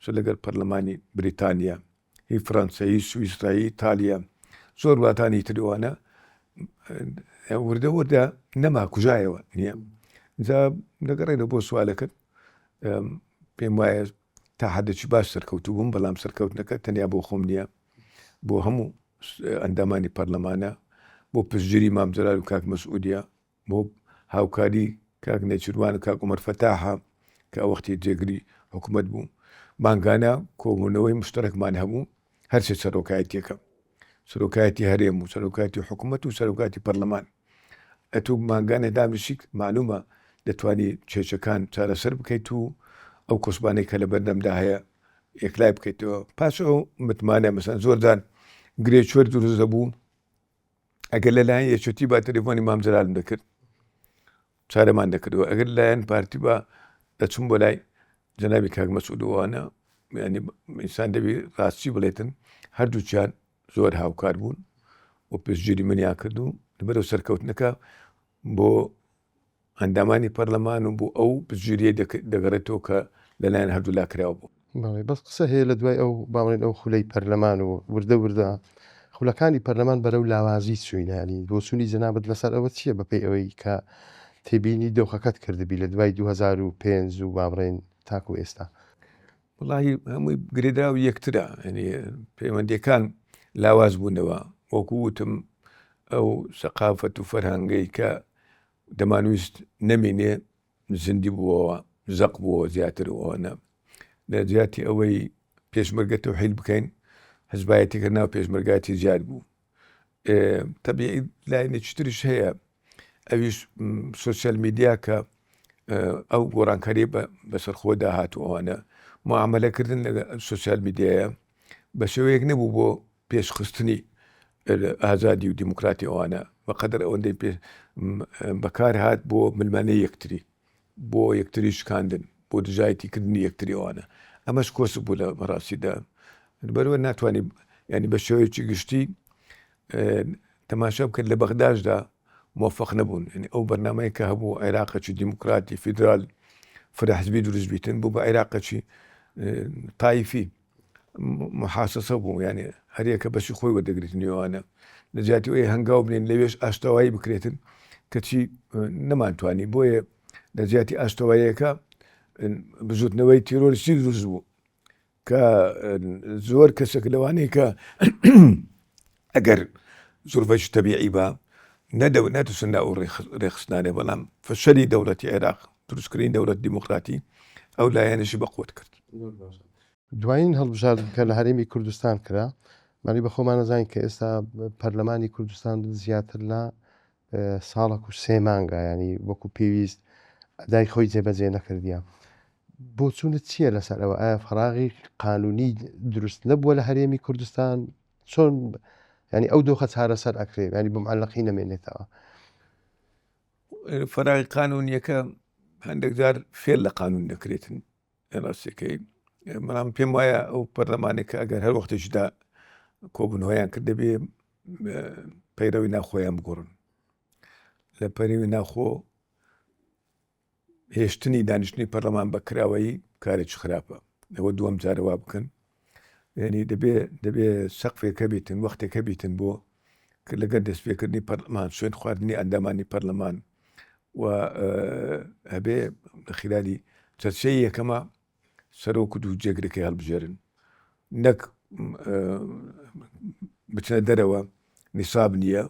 چ لەگەڵ پەرلەمانی بریتانیا هی فڕەنسا هی سویسرا هی ئیتالیا زۆر وڵاتانی تر ئەوانە وردە وردە نەما کوژایەوە نییە جا دەگەڕێنەوە بۆ سوالەکەت پێم وایە تا حدێکی باش سەرکەوتوو بووم بەڵام سەرکەوتنەکە تەنیا بۆ خۆم نییە بۆ هەموو ئەندامانی پەرلەمانە بۆ پشتگیری مام جەلال و کاک مەسعودیە بۆ هاوکاری کاک نێچیروان و کاک عومەر فەتاحە کە ئەو وەختی جێگری حکوومەت بوو مانگانە کۆبوونەوەی مشتەرەکمان هەبوو هەرسێ سەرۆکایەتیەکە سەرۆکایەتی هەرێم و سەرۆکایەتی حکوومەت و سەرۆکاتی پەرلەمان ئەتوو مانگانە دابنیشیت معلومە دەتوانی کێشەکان چارەسەر بکەیت و ئەو کۆسبانەی کە لە بەردەمدا هەیە یەکلای بکەیتەوە پاش ئەو متمانە مەسەن زۆرجار گرێ چۆر دروست دەبوو ئەگەر لەلایەن یەکێتی با تەلەفۆنی مام جەلالم دەکرد چارەمان دەکردەوە ئەگەر لایەن پارتی با دەچم بۆ لای جەنابی کاک مەسعود وانە ینی ئینسان دەبی ڕاستی بڵێتن هەردووچیان زۆر هاوکار بوون و پشتگیری منیان کرد و لەبەرەو سەرکەوتنەکە بۆ ئەندامانی پەرلەمان و بۆ ئەو پشتگیرییەی دەگەڕێتەوە کە لەلایەن هەردوولا کراوە بۆ. بەڵێ بەس قسە هەیە لە دوای ئەو با بڵێین ئەو خولەی پەرلەمان و وردە وردە خولەکانی پەرلەمان بەرەو لاوازی چووین یانی بۆچوونی جەنابت لەسەر ئەوە چییە بەپێی ئەوەی کە تێبینی دۆخەکەت کردبی لە دوای 2005 و با بڵێین تاکو ئێستا؟ وەڵاهی هەمووی گرێدراوی یەکترە یعنی پەیوەندیەکان لاواز بوونەوە وەکو وتم ئەو سەقافەت و فەرهەنگەی کە دەمانویست نەمینێ زیندی بووەوە زەق بووەوە زیاتر ئەوانە لە جیاتی ئەوەی پێشمەرگە تەوحید بکەین حزبایەتیکە ناو پێشمەرگاتی زیاد بوو تەبیعی لایەنێکی تریش هەیە ئەویش سوسیال میدیا کە ئەو گۆڕانکاری بەسەر خۆدا هاتوو ئەوانە معاملەکردن لە سوسیال میدیایە بە شێوەیەک نەبوو بۆ پێشخستنی ئازادی و دیموکراتی ئەوانە بەقەدەر ئەوەندەی پێ بەکار هات بۆ ملمانەی یەکتری بۆ یەکتری شکاندن بۆ دژایەتی کردنی یەکتری ئەوانە ئەمەش کۆسپ بوو لە بەڕاستیدا بەرەوە ناتوانانی ینی بە شێوەیەکی گشتی تەماشا بکرد لە بەغداشدا موفق نەبوون یعنی ئەو بەرنمەیە کە هەبوو عێراقەکی دیموکراتی فیدرال فرە حزبی دروست بیتن بوو بە عێراقەکی تایفی. محاسەسە بوو یانی هەریەکە بەشی خۆی وەردەگرێت نێوانە لە جیاتی ئەوەی هەنگاو بنێن لەوێش ئاشتەوایی بکرێتن کەچی نەمانتوانی بۆیە لە جیاتی ئاشتەواییەکە بزوتنەوەی تیرۆریستی دروست بوو کە زۆر کەسێک لەوانەیە کە ئەگەر زورفەکی تەبیعی بە نەدەو نەدوسن ئەو ڕێخستنانێ بەڵام فەشەلی دەوڵەتی عێراق دروستکردنی دەوڵەت دیموکراتی ئەو لایەنەشی بەقوت کرد. دوایین هەڵبژاردن کە لە هەرێمی کوردستان کرا، مانی بە خۆمان ئەزانین کە ئێستا پەرلەمانی کوردستان زیاتر لە ساڵک و سێ مانگە ینی وەکو پێویست ئەدای خۆی جێبەجێ نەکردیە. بۆچوونت چییە لەسەر ئەوە ئایا فەراغی قانونی دروست نەبووە لە هەرێمی کوردستان چۆن ینی ئەو دۆخە چارەسەر ئەکرێ ینی بمعلقی نەمێنێتەوە؟ فەراغی قانونیەکە هەندێک جار فێر لە قانون دەکرێتن ڕاستەکەی بەڵام پێم وایە ئەو پەرلەمانێک کە ئەگەر هەر وەختێکدا کۆبوونەوەیان کرد دەبێ پەیرەوی ناخۆیان بگۆڕن لە پەرەوی ناخۆ هێشتنی دانیشتنی پەرلەمان بە کراوەیی کارێکی خراپە ئەوە دووەم جارە وا بکەن یعنی دەبێ دەبێ سەقفێک هەبیتن وەختێک هەبیتن بۆ لەگەر دەستپێکردنی پەرلەمان سوێن خواردنی ئەندامانی پەرلەمان و هەبێ لە خلالی جەلسەی یەکەمە سەرۆک و دوو جێگرەکەی هەڵبژێرن نەک بچنە دەرەوە نیساب نییە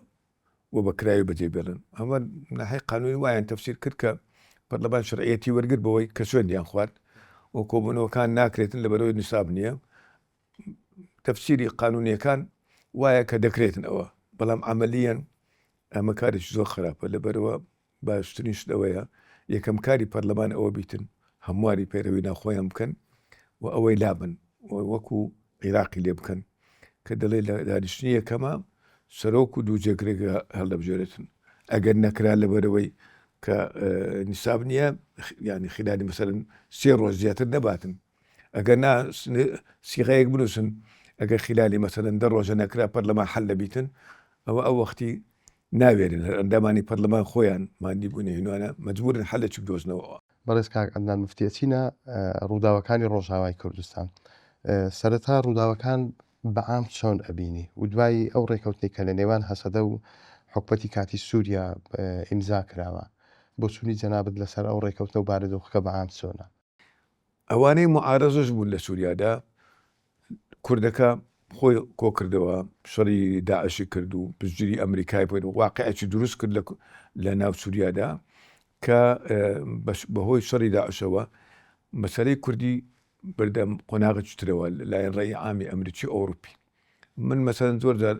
و بە کراوی بەجێ بێڵن ئەمە ناحی قانونی وایان تەفسیر کرد کە پەرلەمان شەرعیەتی وەرگر بەوەی کە سوێندیان خوارد و کۆبوونەوەکان ناکرێتن لە بەرەوەی نیساب نییە تەفسیری قانونیەکان وایە کە دەکرێتن ئەوە بەڵام عملیەن ئەمە کارێکی زۆر خراپە لەبەرەوە باشترین شت ئەوەیە یەکەم کاری پەرلەمان ئەوە بیتن هەمواری پەیرەوی ناوخۆیان بکەن و ئەوەی لابن وەکو عیراقی لێ بکەن کە دەڵێ لە دانیشتنی یەکەمە سەرۆک و دوو جێگرەکە هەڵدەبژێرێتن ئەگەر نەکرا لەبەرەوەی کە نیساب نییە ینی خلالی مەسەرن سێ ڕۆژ زیاتر نەباتن ئەگەر نا سیغەیەک بنووسن ئەگەر خلالی مەسەلەن دە ڕۆژە نەکرا پەرلەمان حەل دەبیتن ئەوە ئەو وەختی ناوێرن هەر ئەندامانی پەرلەمان خۆیان مادی بوونە هینوانە مەجبورن حەلێکی بدۆزنەوە. بەڕێز کاک عەدنان موفتی ئەچینە ڕووداوەکانی ڕۆژئاوای کوردستان سەرەتا ڕووداوەکان بە عام چۆن ئەبینی و دوایی ئەو ڕێکەوتنەی کە لە نێوان هەسەدە و حکومەتی کاتی سووریا ئیمزا کراوە بۆچوونی جەنابت لەسەر ئەو ڕێکەوتنە و بارودۆخەکە بە عام چۆنە؟ ئەوانەی موعارەزەش بوون لە سوریادا کوردەکە خۆی کۆکردەوە شەڕی داعشی کرد و پشتگیری ئەمریکای بۆ واقعێکی دروست کرد لە ناو سوریادا کە بەهۆی شەڕی داعشەوە مەسەلەی کوردی بردە قۆناغێکی ترەوە لەلایەن ڕەئی عامی ئەمریکی و ئەوروپی من مەسەلەن زۆر جار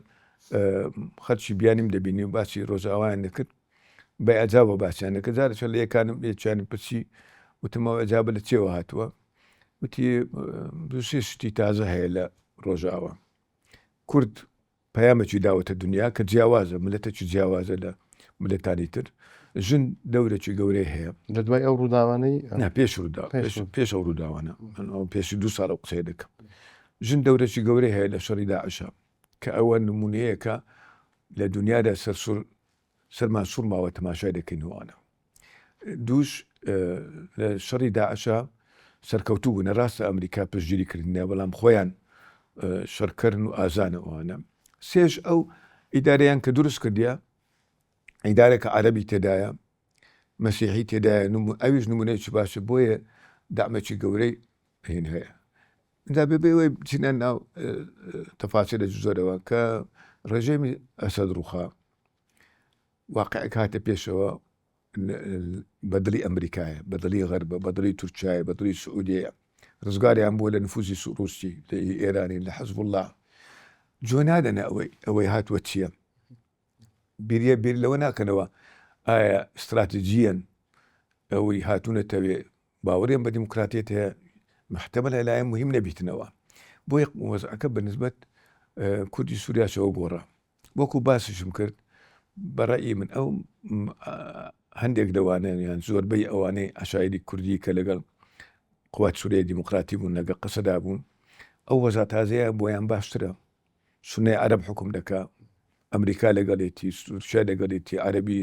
خەلکی بیانیم دەبینی و باسی ڕۆژئاوایان دەکرد بە ئیعجابەوە باسیان دەکرد جارێکیان لە یەکانم یەکیانم پرسی وتم ئەو ئیعجابە لە چێوە هاتووە وتی دوو سێ شتی تازە هەیە لە ڕۆژئاوا کورد پەیامێکی داوەتە دنیا کە جیاوازە ملەتێکی جیاوازە لە ملەتانی تر ژن دەورێکی گەورەی هەیە لە دوای ئەو ڕووداوانەی نا پێش ڕوودا پێش ئەو ڕووداوانە پێش دوو ساڵ ئەو قسەیە دەکەم ژن دەورێکی گەورەی هەیە لە شەڕی داعشە کە ئەوە نمونەیەکە لە دنیادا سەرسوور سەرمان سوڕماوە تەماشای دەکەین وانە دووش لە شەڕی داعشە سەرکەوتوو بوون ڕاستە ئەمریکا پشتگیری کردنە بەڵام خۆیان شەرکەرن و ئازانە ئەوانە سێش ئەو ئیدارەیان کە دروست کردیە ئیدارێکە عەربی تێدایە مەسیحی تێدایە ئەویش نمونەیەکی باشە بۆیە دامێکی گەورەی هین هەیە دا بێ بێ بچینە ناو تەفاسیلە زۆرەوە کە ڕژێمی ئەسەد ڕوخا واقعێک هاتە پێشەوە بە دڵی ئەمریکایە، بە دڵی غەربە، بە دڵی تورکیایە، بە دڵی سعودیەیە. ڕزگاریان بووە لە نفوزی ڕووسی، لە ئێرانی، لە حزبوڵڵا. جوێ نادەنە ئەوەی ئەوەی هاتووە چییە. بیریە بیر لەوە ناکەنەوە ئایا استراتیجیەن ئەوەی هاتوونەتەوێ باوەڕیان بە دیموکراتیەت هەیە محتەمەلە لایەن مهم نەبیتنەوە. بۆیە وەزعەکە بە نسبەت کوردی سووریاشەوە گۆڕا. وەکو باسیشم کرد بە ڕەئی من ئەو هەندێک لەوانە یان زۆربەی ئەوانەی عەشایری کوردی کە لەگەڵ قوات سوریای دیموکراتی بوون لەگەڵ قەسەدا بوون ئەو وەزا تازەیە بۆیان باشترە سونەی عەرەب حکوم دەکا ئەمریکا لەگەڵێتی تورکیا لەگەڵێتی عەربی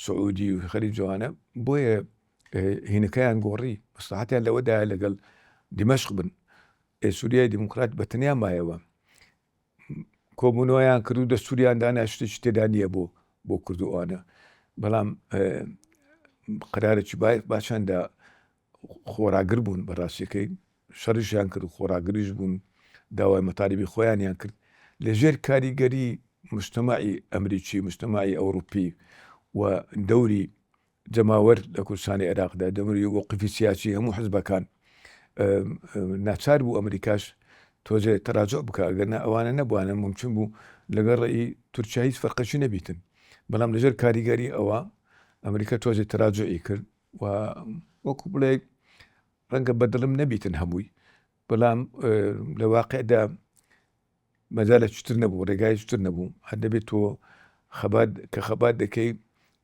سعودی و خەلیج جوانە بۆیە هینەکەیان گۆڕی مەسلحەتیان لەوەدایە لەگەڵ دیمەشق بن. سووریای دیموکرات بە تەنیا مایەوە. کۆبوونەوەیان کرد و دەستوریان دانا شتێکی تێدا نییە بۆ بۆ کورد و ئەوانە بەڵام قرارێکی باشاندا خۆراگر بوون بەڕاستیەکەی شەڕیشیان کرد و خۆڕاگریش بوون داوای مەتالیبی خۆیانیان کرد لە ژێر کاریگەری مجتەمەعی ئەمریکی مجتەمەعی ئەوروپی و دەوری جەماوەر لە کوردستانی عێراقدا دەوری وەقفی سیاسی هەموو حزبەکان ناچار بوو ئەمریکاش تۆزێ تەراجع بکە ئەگەر نا ئەوانە نەبووانە ممکن بوو لەگەڵ ڕێی تورکیا هیچ فەرقێکی نەبیتن بەڵام لەژێر کاریگەری ئەوە ئەمریکا تۆزێ تەراجعی کرد و وەکو بڵێ ڕەنگە بەدڵم نەبیتن هەمووی بەڵام لە واقعدا مەجالێکی تر نەبوو ڕێگایەکی تر نەبوو هەر دەبێت تۆ خەبات کە خەبات دەکەی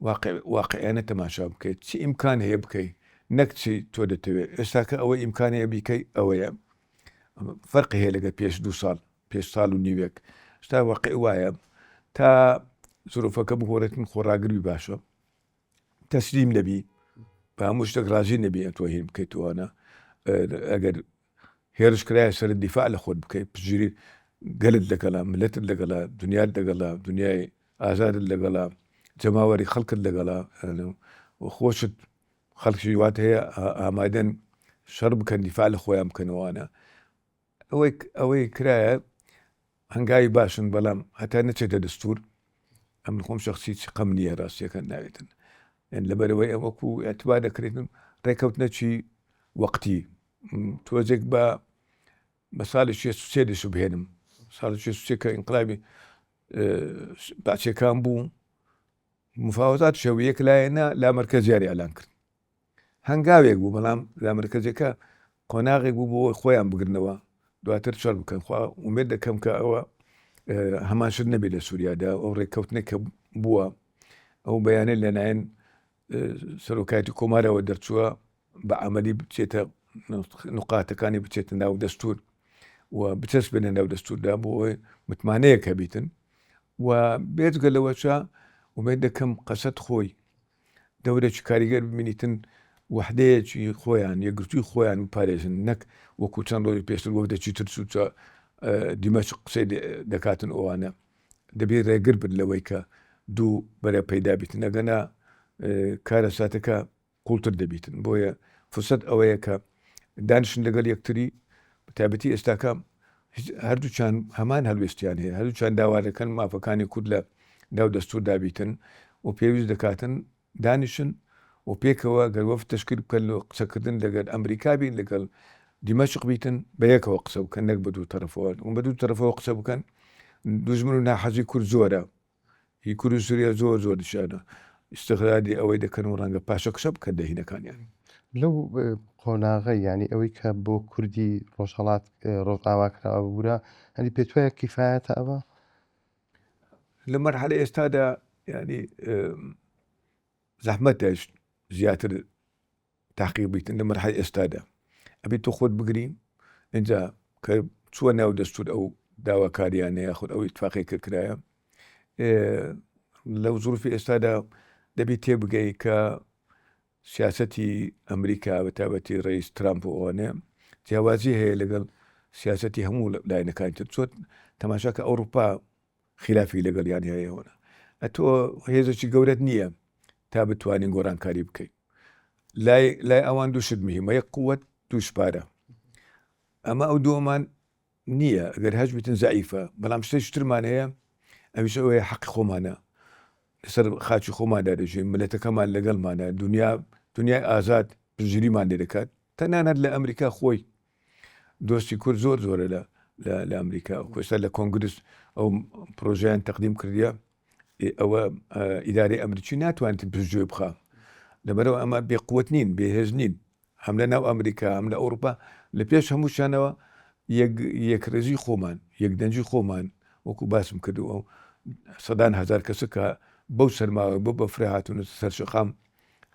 واقع واقعیانە تەماشا بکەیت چی ئیمکان هەیە بکەی نەک چی تۆ دەتەوێت ئێستاکە ئەوە ئیمکان هەیە بیکەی ئەوەیە فەرقی هەیە لەگەر پێش دوو ساڵ پێش ساڵ و نیوێک شتا واقع وایە تا زروفەکە بگۆڕێتن خۆڕاگری باشە تەسلیم نەبی بە هەموو شتێک ڕازی نەبی ئەتۆ هین بکەیت توانە ئەگەر هێرش کرایە سەر دیفاع لە خۆت بکەیت پشتگیری گەلت لەگەڵە ملەتت لەگەڵە دنیات لەگەڵە دنیای ئازادت لەگەڵە جەماوەری خەڵکت لەگەڵە خۆشت خەڵکی وات هەیە ئامادەن شەڕ بکەن دیفاع لە خۆیان بکەنەوەوانە ئەوەی ئەوەی کرایە هەنگاوی باشن بەڵام هەتا نەچێتە دەستور ئەمن خۆم شخصی قەم نییە ڕاستیەکە ناوێتن یان لەبەرەوەی ئەم وەکو اعتبار دەکرێتن ڕێکەوتنەچی وەقتی تۆزێک بە بە ساڵی 63 دەشوبهێنم ساڵی 63 کە ئینقلابی بەعسیەکان بوو مفاوەزات شەوە یەک لایەنە لا مەرکەزیاری ئەلان کرد هەنگاوێک بوو بەڵام لامەرکەزیەکە قۆناغێک بوو بۆ خۆیان بگرنەوە دواتر شەڕ بکەن خوا ئومێد دەکەم کە ئەوە هەمان شت نەبێت لە سووریادا ئەو ڕێککەوتنێک کە بووە ئەو بەیانە لەلایەن سەرۆکایەتی کۆمارەوە دەرچووە بە عملی بچێتە نقاتەکانی بچێتە ناو دەستور و بچەسپێنە ناو دەستوردا بۆ ئەوەی متمانەیەک هەبیتن و بێجگە لەوەشە ئومێد دەکەم قەسەد خۆی دەورێکی کاریگەر ببینیتن وەحدەیەکی خۆیان یەکگرتووی خۆیان بپارێزن نەک وەکو چەند ڕۆژی پێشتر وەفدێکی تر چووچە دیمەشق قسەی دەکاتن ئەوانە دەبێت ڕێگر بن لەوەی کە دوو بەرە پەیدا بیتن ئەگەنا کارەساتەکە قوڵتر دەبیتن بۆیە فرسەت ئەوەیە کە دانیشن لەگەڵ یەکتری بەتایبەتی ئێستاکە هەردووچان هەمان هەلوێستیان هەیە هەردووچان داوا دەکەن مافەکانی کورد لە ناو دەستوردا بیتن و پێویست دەکاتن دانیشن و پێکەوە گەر وەفد تەشکیل بکەن لە قسەکردن لەگەل ئەمریکا بین لەگەڵ دیمەشق بیتن بە یەکەوە قسە بکەن نەک بە دوو تەرەفەوە بە دوو تەرەفەوە قسە بکەن دوژمن و ناحەزی کورد زۆرە هی کورد و سوریا زۆر زۆر دیشانە ئیستغلالی ئەوەی دەکەن و ڕەنگە پاشەکشە بکەن لە هینەکانیان. لەو قۆناغە یانی ئەوەی کە بۆ کوردی ڕۆژهەڵات ڕۆژئاوا کراوە ببورە هەنی پێت وایە کیفایەتە ئەوە؟ لە مەرحەلە ئێستادا یانی زەحمەتە زیاتر تاقیق بیتن لە مەرحەی ئێستادا ئەبێ تۆ خۆت بگری اینجا کە چووە ناو دەستور ئەو داواکاریانە یاخود ئەو ئیتفاقی کە کرایە لەو زروفی ئێستادا دەبێت تێبگەی کە سیاستی ئەمریکا بە تابەتی ڕئیس ترامپ و ئەوانە جیاوازی هەیە لەگەڵ سیاستی هەموو لایەنەکانی تر چۆت تەماشا کە ئەوروپا خلافی لەگەڵیان هەیە ئەتۆ هێزێکی گەورەت نییە تا بتوانین گۆڕانکاری بکەین لای لای ئەوان دوو شت مهمە یەک قوت دووش پارە ئەمە ئەو دووەمان نییە ئەگەر هەش بیتن زەعیفە بەڵام شتێکی ترمان هەیە ئەویش ئەوەیە حەقی خۆمانە لەسەر خاچی خۆماندا دەژین ملەتەکەمان لەگەڵمانە دنیا دنیای ئازاد پشتگیریمان لێ دەکات تەنانەت لە ئەمریکا خۆی دۆستی کورد زۆر زۆرە لە لە ئەمریکا ئێستا لە کۆنگرس ئەو پرۆژیان تەقدیم کردیە ئەوە ئیدارەی ئەمریکی ناتوانێت پشتگوێ بخا لەبەرەوە ئەمە بێ قوت نین بێهێز نین هەم لە ناو ئەمریکا هەم لە ئەوروپا لە پێش هەمووشانەوە یەکڕێزی خۆمان یەکدەنگی خۆمان وەکو باسم کردو ئەو سەدان هزار کەسە کە بەو سەرماوە بۆ بەفرە هاتوونە سەر شەقام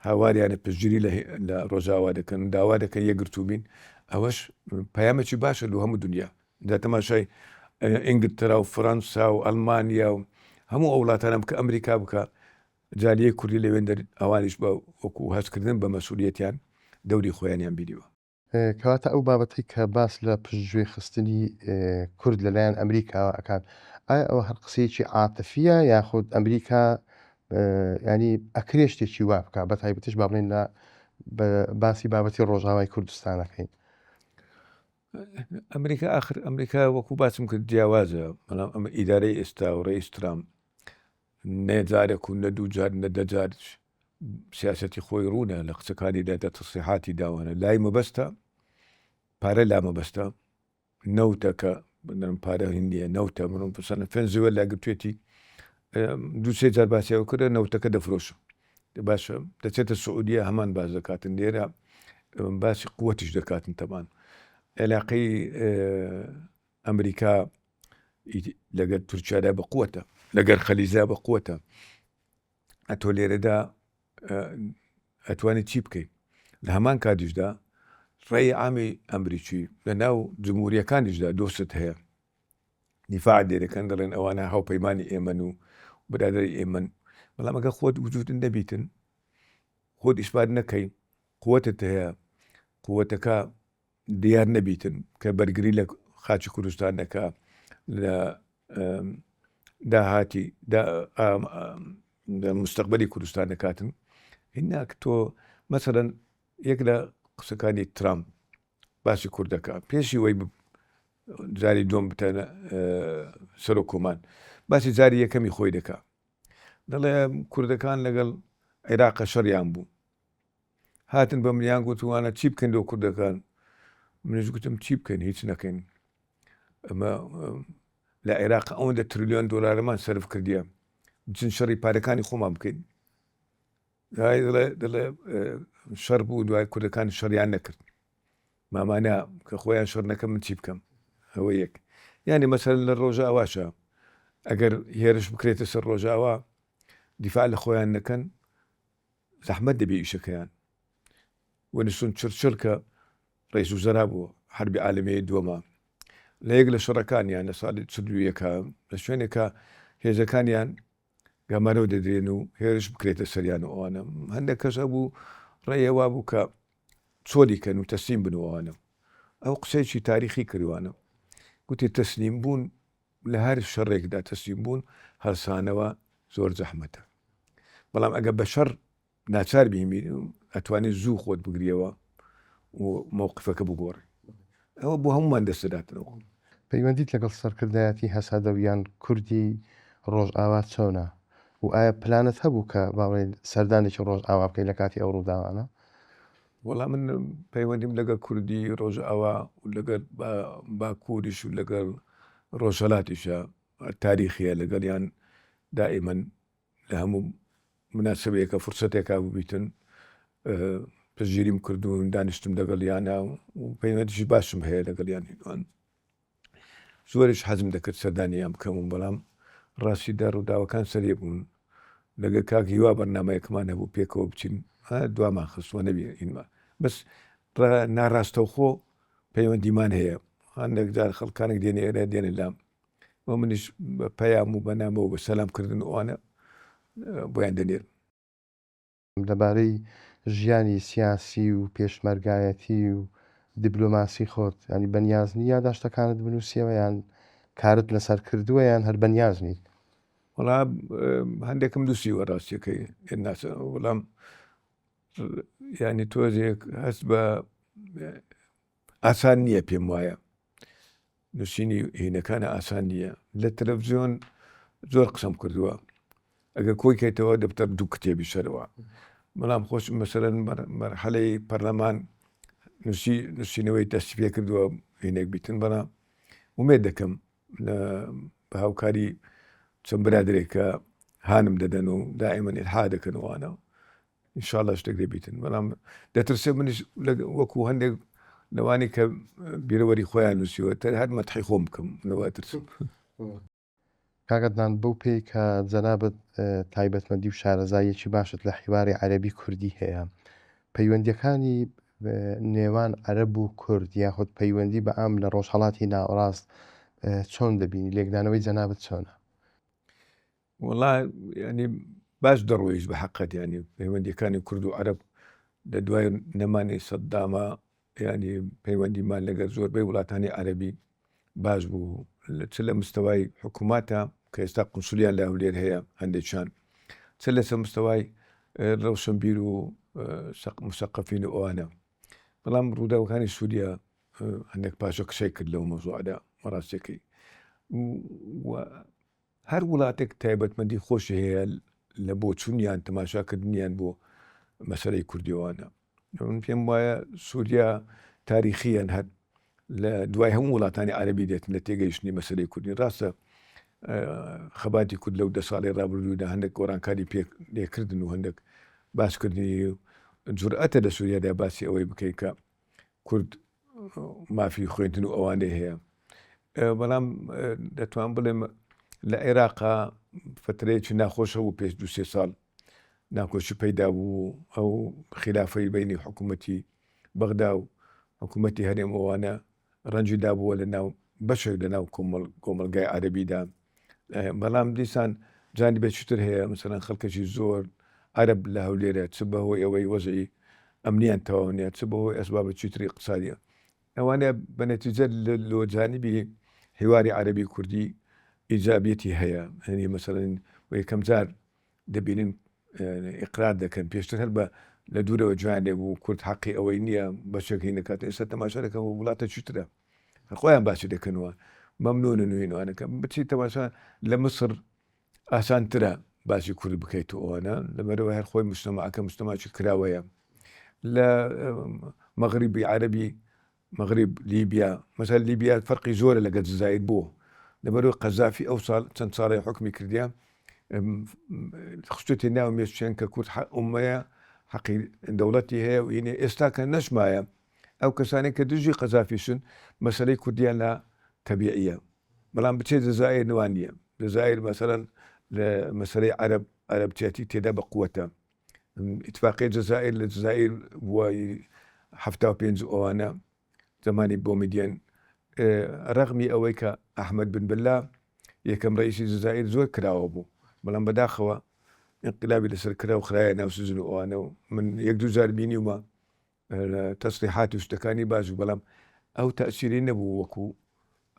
هاواریانە پشتگیری لە ڕۆژاوا دەکەن داوا دەکەن یەکگرتوو بین ئەوەش پەیامێکی باشە لۆ هەموو دنیا جا تەماشای ئینگلتەرا و فەرەنسا و ئەڵمانیا و هەموو ئەو وڵاتانە بکە ئەمریکا بکە جالیەی کوردی لەوێندەر ئەوانیش بە وەکو هەستکردن بە مەسئولیەتیان دەوری خۆیانیان بینیوە. کەواتە ئەو بابەتەی کە باس لە پشتگوێ خستنی کورد لەلایەن ئەمریکاوە ئەکات، ئایا ئەوە هەر قسەیەکی عاتفیە یاخود ئەمریکا ینی ئەکرێ شتێکی وا بکە بە تایبەتیش با بڵێن لە باسی بابەتی ڕۆژاوای کوردستانەکەین؟ ئەمریکا ئاخر ئەمریکا وەکو باسم کرد جیاوازە بەڵام ئەمە ئیدارەی ئێستا و ڕئیس ترامپ نە جارێک و نە دوو جار نە دە جار سیاسەتی خۆی ڕوونە لە قسەکانیدا دە تەسریحاتی داوانە لای مەبەستە پارە لا مەبەستە نەوتە کە بنرم پارە هندیە نەوتە بنم پسەنە فێنزوێلا گرتوێتی دوو سێ جار باسی ئەوە کردە نەوتەکە دەفرۆشم باشە دەچێتە سعودیە هەمان باس دەکاتن لێرە باسی قوتیش دەکاتن تەمان عێلاقەی ئەمریکا لەگەر تورکیادا بە قوتە لەگەر خەلیزا بە قوتە ئەتۆ لێرەدا ئەتوانی چی بکەیت لە هەمان کاتیشدا ڕێی عامی ئەمریکی لە ناو جمهوریەکانیشدا دۆست هەیە دیفاع لێ دەکەن دەڵێن ئەوانە هاوپەیمانی ئێمەن و برادەری ئێمەن بەڵام ئەگەر خۆت وجودت نەبیتن خۆت ئیسپات نەکەی قوتت هەیە قوتەکە دیار نەبیتن کە بەرگری لە خاچی کوردستان دەکا لە داهاتی مستقبلی کوردستان دەکاتن هیناک تۆ مەسەرەن یەک لە قسەکانی ترامپ باسی کورد دەکا پێشی وەی جاری دووەم بتەنە سەرۆک کۆمان باسی جاری یەکەمی خۆی دەکا دەڵێ کوردەکان لەگەڵ عێراقە شەڕیان بوو هاتن بە منیان گوتوانە چی بکەین لۆ کوردەکان منیش گوتم چی بکەین هیچ نەکەین ئەمە لە عێراق ئەوەندە تریلیۆن دۆلارمان سەرف کردیە بچین شەڕی پارەکانی خۆمان بکەین دەڵێ دەڵێ شەڕ بوو دوای کوردەکان شەڕیان نەکرد مامانە کە خۆیان شەڕ نەکەم من چی بکەم ئەوە یەک یعنی مەسەر لە ڕۆژئاواشە ئەگەر هێرش بکرێتە سەر ڕۆژئاوا دیفاع لە خۆیان نەکەن زەحمەت دەبێ ئیشەکەیان ونسون چرچڵ کە ڕئیس وزەرا بوو حربی عالمیەی دووەمە لە یەک لە شەڕەکانیان لە ساڵی 41 لە شوێنێکە هێزەکانیان گەمارۆ دەدرێن و هێرش بکرێتە سەریان و ئەوانە هەندێک کەس هەبوو ڕێیە وابوو کە چۆلی کەن و تەسلیم بن و ئەوانە ئەو قسەیەکی تاریخی کردوانە گوتی تەسلیم بوون لە هەر شەڕێکدا تەسلیم بوون هەڵسانەوە زۆر زەحمەتە بەڵام ئەگە بە شەڕ ناچار بیمی ئەتوانی زوو خۆت بگریەوە و مەوقفەکە بگۆڕی ئەوە بۆ هەمومان دەستداتنەوە. پەیوەندیت لەگەڵ سەرکردایەتی هەسەدە و یان کوردی ڕۆژئاوا چۆنە و ئایا پلانت هەبوو کە با بڵێین سەردانێکی ڕۆژئاوا بکەی لە کاتی ئەو ڕووداوانە؟ وەڵا من پەیوەندیم لەگەڵ کوردی ڕۆژئاوا و لەگەڵ باکووریش و لەگەڵ ڕۆژهەڵاتیشە تاریخیە لەگەڵیان دائیمەن لە هەموو مناسبەیەکە فرسەتێکا ببیتن پشتگیریم کردوون دانیشتم لەگەڵیانە و پەیوەندیشی باشم هەیە لەگەڵیان هیوان زۆریش حەزم دەکرد سەردانیان بکەم و بەڵام ڕاستیدا ڕووداوەکان سەرێ بوون لەگەڵ کاک هیوا بەرنمەیەکمان هەبوو پێکەوە بچین دوامان خستووە نەبی ئینمە بەس ناڕاستەوخۆ پەیوەندیمان هەیە هەندێک جار خەڵکانێک دێنێ ئێرە دێنە لام و منیش بە پەیام و بە نامە و بە سەلام کردن و ئەوانە بۆیان دەنێرم. لەبارەی ژیانی سیاسی و پێشمەرگایەتی و دیبلۆماسی خۆت یانی بەنیاز نی یاداشتەکانت بنووسیەوە یان کارت لەسەر کردووە یان هەر بەنیاز نیت؟ وەڵا هەندێکم نووسیوە ڕاستیەکەی ناسە وەڵام یانی تۆزێک هەست بە ئاسان نییە پێم وایە نووسینی هینەکانە ئاسان نییە لە تەلەڤزیۆن زۆر قسەم کردووە ئەگەر کۆی کەیتەوە دەبتە دوو کتێبی سەرەوە بەڵام خۆش مەسەرەن مەرحەلەی پەرلەمان نووسی نووسینەوەی دەستی پێ کردووە هینێک بیتن بەڵام ومێت دەکەم لە بە هاوکاری چەند برادێک کە هانم دەدەن و دائیمەن ئیلحا دەکەن وانە ان شاء اللە شتێک دەبیتن بەڵام دەترسێ منیش وەکو هەندێک لەوانی کە بیرەوەری خۆیان نووسیوە تەر هەر مەتحی خۆم بکەم لەوە ترسم. کاک عەدنان بەو پێی کە جەنابت تایبەتمەندی و شارەزاییەکی باشت لە حیواری عەرەبی کوردی هەیە پەیوەندیەکانی نێوان عەرەب و کورد یاخود پەیوەندی بە عام لە ڕۆژهەڵاتی ناوەڕاست چۆن دەبینی لێکدانەوەی جەنابت چۆنە؟ وەڵا یانی باش دەڕۆیشت بە حەقت یانی پەیوەندیەکانی کورد و عەرەب لە دوای نەمانی سەددامە. ینی پەیوەندیمان لەگەر زۆربەی وڵاتانی عەربی باش بوو چ لە مستەوای حکوومەتە کە ئێستا قونسولیان لە هەولێر هەیە هەندێکیان چ لەسەر مستەوای ڕەوشنبیر و مسەقەفین و ئەوانە بەڵام ڕووداوەکانی سووریا هەندێک پاشەکشەی کرد لەو مەوزوعدا بەڕاستیەکەی و هەر وڵاتێک تایبەتمەندی خۆشی هەیە لە بۆچونیان تەماشاکردنیان بۆ مەسەلەی کوردیەوانە من پێم وایە سووریا تاریخیان هەر لە دوای هەموو وڵاتانی عەربی دێت لە تێگەیشتنی مەسەلەی کوردی ڕاستە خەباتی کورد لەو دە ساڵی ڕابردوودا هەندێک گۆڕانکاری پێ لێکردن و هەندێک باسکردنی جورئەتە لە سووریادا باسی ئەوەی بکەیت کە کورد مافی خوێندن و ئەوانەی هەیە بەڵام دەتوان بڵێم لە عێراقا فترەیەکی ناخۆشە بوو پێش دو سێ ساڵ ناکۆشی پەیدا بوو ئەو خلافەی بینی حکوومەتی بەغدا و حکوومەتی هەرێم ئەوانە ڕەنجی دابووە لە ناو بەشێک لە ناو کۆمەڵگای عەرەبیدا بەڵام دیسان جانبێکی تر هەیە مەسەلەن خەڵکێکی زۆر عەرەب لە هەولێرە چ بەهۆی ئەوەی وەزعی ئەمنیان تەواو نییە چ بەهۆی ئەسبابێکی تری اقتصادیە ئەوانە بە نەتیجە لۆ جانبی حیواری عەرەبی کوردی ئیجابیەتی هەیە هەنی مەسەلەن یەکەم جار دەبینن ئیقرار دەکەن پێشتر هەر بە لە دوورەوە جوان لێ بوو کورد حەقی ئەوەی نییە بەشێک هی نەکات ئێستا تەماشا دەکەن وڵاتە چیترە خۆیان باسی دەکەنەوە مەمنونن و هینوانەکە بچی تەماشا لە مسر ئاسانترە باسی کورد بکەیت و ئەوانە لەبەرەوە هەر خۆی مجتەماعەکە مجتەماعی کراوەیە لە مەغریبی عەربی مەغریب لیبیا مەسەل لیبیا فەرقی زۆرە لەگەل جزائیر بۆ لەبەرەوەی قەزافی ئەو ساڵ چەند ساڵەی حوکمی کردیە خستێتی ناو مێشکیان کە کورد ئومەیە حەقی دەوڵەتی هەیە و ئینێ ئێستا کە نەشمایە ئەو کەسانێک کە دژی قەزافیشن مەسەلەی کوردیان لە تەبیعیە بەڵام بچێت جزائیر نوان نییە جزائیر مەسەلەن لە مەسەلەی عەرەب عەرەبچێتی تێدا بە قوەتە ئیتفاقیە جەزائیر لە جەزائیر بووە 75 ئەوانە زمانی بۆمیدیەن ڕەغمی ئەوەی کە ئەحمد بن بلا یەکەم ڕئیسی جەزائیر زۆر کراوە بوو بەڵام بەداخەوە انقلابی لەسەر کرا و خرایە ناو سجن و ئەوانە و من یەک دوو جار بینیومە تەسریحات و شتەکانی باش بوو بەڵام ئەو تەئسیری نەبوو وەکو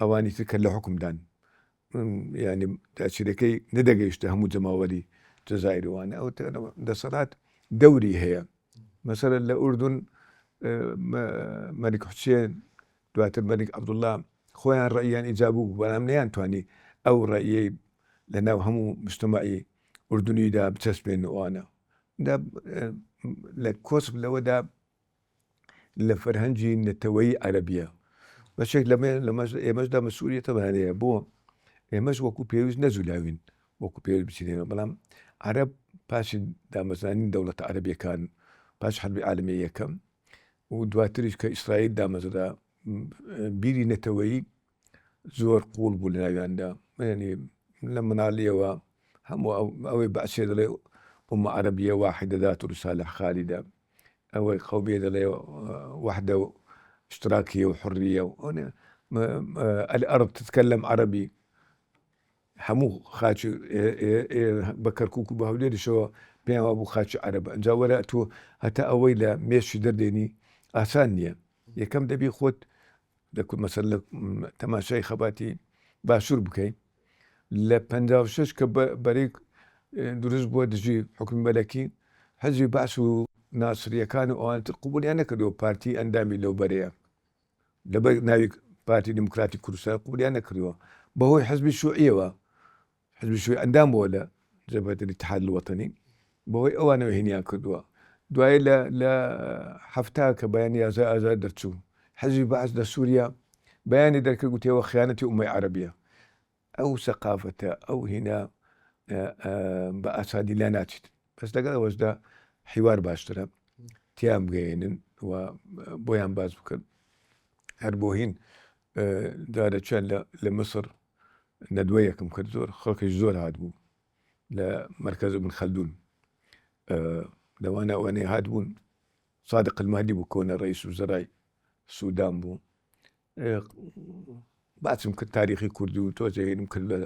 ئەوانی تر کە لە حوکمدان یعنی تەئسیرەکەی نەدەگەیشتە هەموو جەماوەری جەزائیر وانە ئەو دەسەڵات دەوری هەیە مەسەلەن لە ئوردون مەلیک حوسێن دواتر مەلیک عەبدوڵڵا خۆیان ڕەئیان ئیجاب بوو بەڵام نەیانتوانی ئەو ڕەئیەی لە ناو هەموو مجتەمەعی ئوردونیدا بچەسپێن و ئەوانە لە کۆسپ لەوەدا لە فەرهەنگی نەتەوەیی عەرەبیە بەشێک لەمە لەمەش ئێمەشدا مەسئولیەتەمان هەیە بۆ ئێمەش وەکو پێویست نەجولاوین وەکو پێویست بچینەوە بەڵام عەرەب پاشی دامەزرانی دەوڵەتە عەرەبیەکان پاش حەربی عالەمی یەکەم و دواتریش کە ئیسرائیل دامەزرا بیری نەتەوەیی زۆر قوڵ بوو لە ناویاندا یعنی لە مناڵیەوە هەموو ئەوەی بەعسێ دەڵێ ئومە عەرەبیە واحدە ذات رسالە خالیدە ئەوەی قەومیە دەڵێ وحدە و اشتراکیە و حڕیە و الأرض تتكلم عربي هەموو خاکی بە کەرکوک و بە هەولێریشەوە پێیان وابوو خاکی عەرەبە ئەنجا وەرە تۆ هەتا ئەوەی لە مێشکی دەردێنی ئاسان نییە یەکەم دەبی خۆت مەسەر لە تەماشای خەباتی باشوور بکەین لە 56 کە بەرەی دروست بووە دژی حکومی مەلەکی حزبی بەعس و ناسریەکان و ئەوان تر قبولیان نەکردەوە پارتی ئەندامی لەو بەرەیە لەبەر ناوی پارتی دیموکراتی کوردستان قبولیان نەکردووە بەهۆی حزبی شوعیەوە حزبی شوعی ئەندام بووە لە جەبهەت الاتحاد الوطنی بەهۆی ئەوانەوە هینیان کردووە دوایی لە لە حەفتا کە بەیانی یازای ئازار دەرچوو حزبی بەعس لە سووریا بەیانی دەرکرد گوتیەوە خیانەتی ئومەی عەرەبیە ئەو سەقافەتە ئەو هینا بە ئاسانی لا ناچیت بەس لەگەڵ ئەوەشدا حیوار باشترە تیان بگەیەنن و بۆیان باس بکەن هەر بۆ هین جارەچیان لە مسر نەدوەیەکم کرد زۆر خەڵکیش زۆر هاتبوو لە مەرکەز ابن خەلدون لەوانە ئەوانەی هاتبوون صادق المهدی بوو کۆنە ڕئیس وزەرای سودان بوو باسم کرد تاریخی کوردی و تۆزێ هینم کرد لە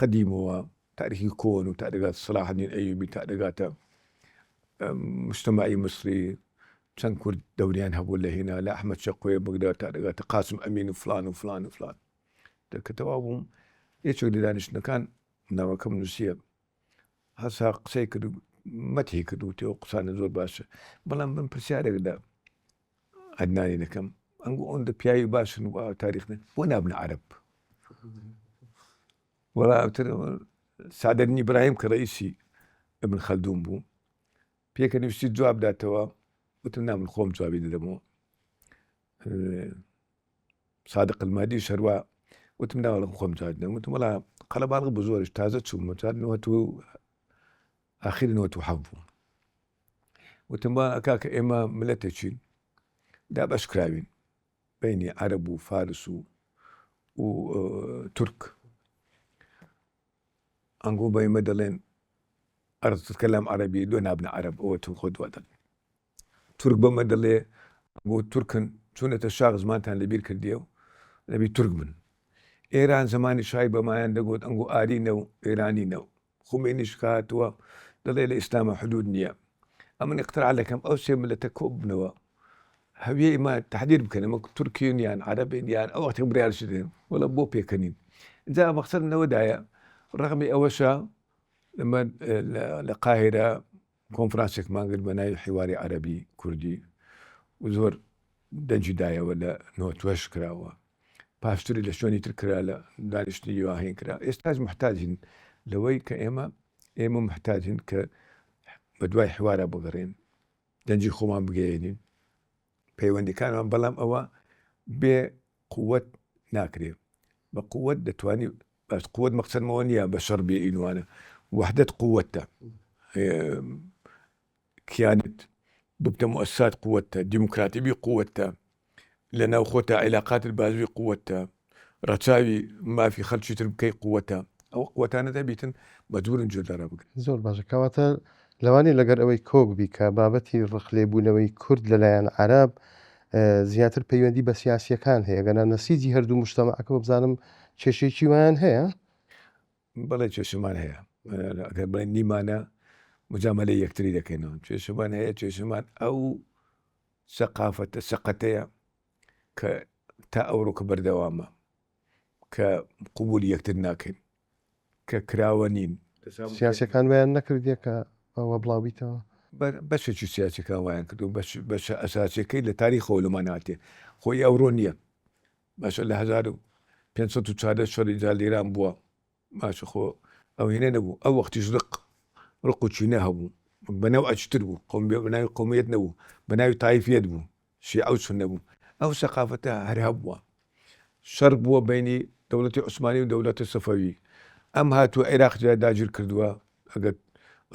قەدیمەوە تاریخی کۆن و تا دەگات سەلاحەدین ئەیوبی تا دەگاتە مجتەمەعی میسری. چەند کورد دەوریان هەبوو لە هینا لە ئەحمەد شەقۆیە بگرە تا دەگاتە قاسم ئەمین و فلان و فلان و فلان. کە تەواو بووم یەکێک لە دانیشتنەکان ناوەکەم نووسیە هەسا قسەی کرد و مەتحی کرد و تێ و قسانە زۆر باشە بەڵام من پرسیارێک لە عەدنانی دەکەم ئەنگۆ ئەوەندە پیاوی باشن و تاریخ بۆ نابنە عەرەب وەڵا ئەوتر سعدەدین ئیبراهیم کە ڕئیسی ابن خەلدون بوو پێکە نووسی جواب داتەوە وتم نا من خۆم جوابی دەدەمەوە سادق المادیش هەروا وتم ناوەڵم خۆم جواب دەدەم وتم وەڵا قەلەباڵغ بوو زۆریش تازە چووم جار نەوەت و ئاخری 97 بوو وتم با کاکە ئێمە ملەتێکین دابەش کراوین بینی عەرەب و فارس و و تورک ئەنگۆ بە ئێمە دەڵێن ئەرز تتکلم عربی لۆ نابنە عەرەب ئەوە تۆ خۆت وا دەڵێ تورک بەمە دەڵێ ئەنگۆ تورکن چوونەتە شاخ زمانتان لەبیر کردیە و دەبی تورک بن ئێران زمانی شای بەمایان دەگوت ئەنگۆ ئارینە و ئێرانینە و خومێنیش کە هاتووە دەڵێ لە ئیسلامە حدود نییە ئەمن اقتراع دەکەم ئەو سێ ملەتە کۆ ببنەوە هەویەی ئمە تحدیر بکەن ئەمە تورکین یان عەرەبین یان ئەو وەختێک بڕیارش دێن وەڵا بۆ پێکەنین جا مەقسەدم لەوەدایە ڕەغمی ئەوەشە ئەمە لە قاهیرە کۆنفرانسێکمان گرت بە ناوی حیواری عەرەبی کوردی و زۆر دەنگی دایەوە لە نۆتوەش کراوە پاشتری لە شوێنی تر کرا لە دانیشتنی یواهین کرا ئێستاش محتاجین لەوەی کە ئێمە ئێمە محتاجین کە بە دوای حوارە بگەڕێن دەنگی خۆمان بگەیەنین پەیوەندیەکانمان بەڵام ئەوە بێ قوت ناکرێ بە قوت دەتوانی بەس قوت مەقسەدمەوە نییە بە شەڕ بێ ئینوانە وحدەت قوتە کیانت ببتە مؤسسات قوتە دیموکراتی بی قوتە لە ناو خۆتا عیلاقاتت باش بی قوتە، ڕەچاوی مافی خەلکی تر بکەی قوتە، ئەو قوتانەت هەبیتن مەجبورن گوێ لە ڕا بگرن. زۆر باشە کەواتە لەوانەیە لەگەر ئەوەی کۆک بی کە بابەتی ڕق لێبوونەوەی کورد لەلایەن عەرەب زیاتر پەیوەندی بە سیاسیەکان هەیە گەنا نەسیجی هەردوو مجتەمەعەکە وەبزانم کێشەیەکی وایان هەیە؟ بەڵێ کێشەمان هەیە ئەگەر بڵێن نیمانە مجامەلەی یەکتری دەکەینەوە کێشەمان هەیە کێشەمان ئەو سەقافەتە سەقەتەیە کە تا ئەوڕۆکە بەردەوامە کە قوبولی یەکتر ناکەین کە کراوە نین. سیاسیەکان وایان نەکردیە کە ئەوە بڵاو بیتەوە؟ بەشێکی سیاسیەکان وایان کردو بەشە ئەساسیەکەی لە تاریخەوە لەمان هاتێ خۆی ئەوڕۆ نییە باشە لە 1514 شەڕی جالیران بووە باشە خۆ ئەو هینە نەبوو ئەو وەختیش ڕق ڕق و کینە هەبوو بە نەوعێکی تر بوو قوم بە ناوی قومیەت نەبوو بە ناوی تایفیەت بوو شیعە و سوننە بوو ئەو سەقافەتە هەر هەبووە شەڕ بووە بینی دەوڵەتی عوسمانی و دەوڵەتی سەفەوی ئەم هاتووە عێراق داگیر کردووە ئەگەر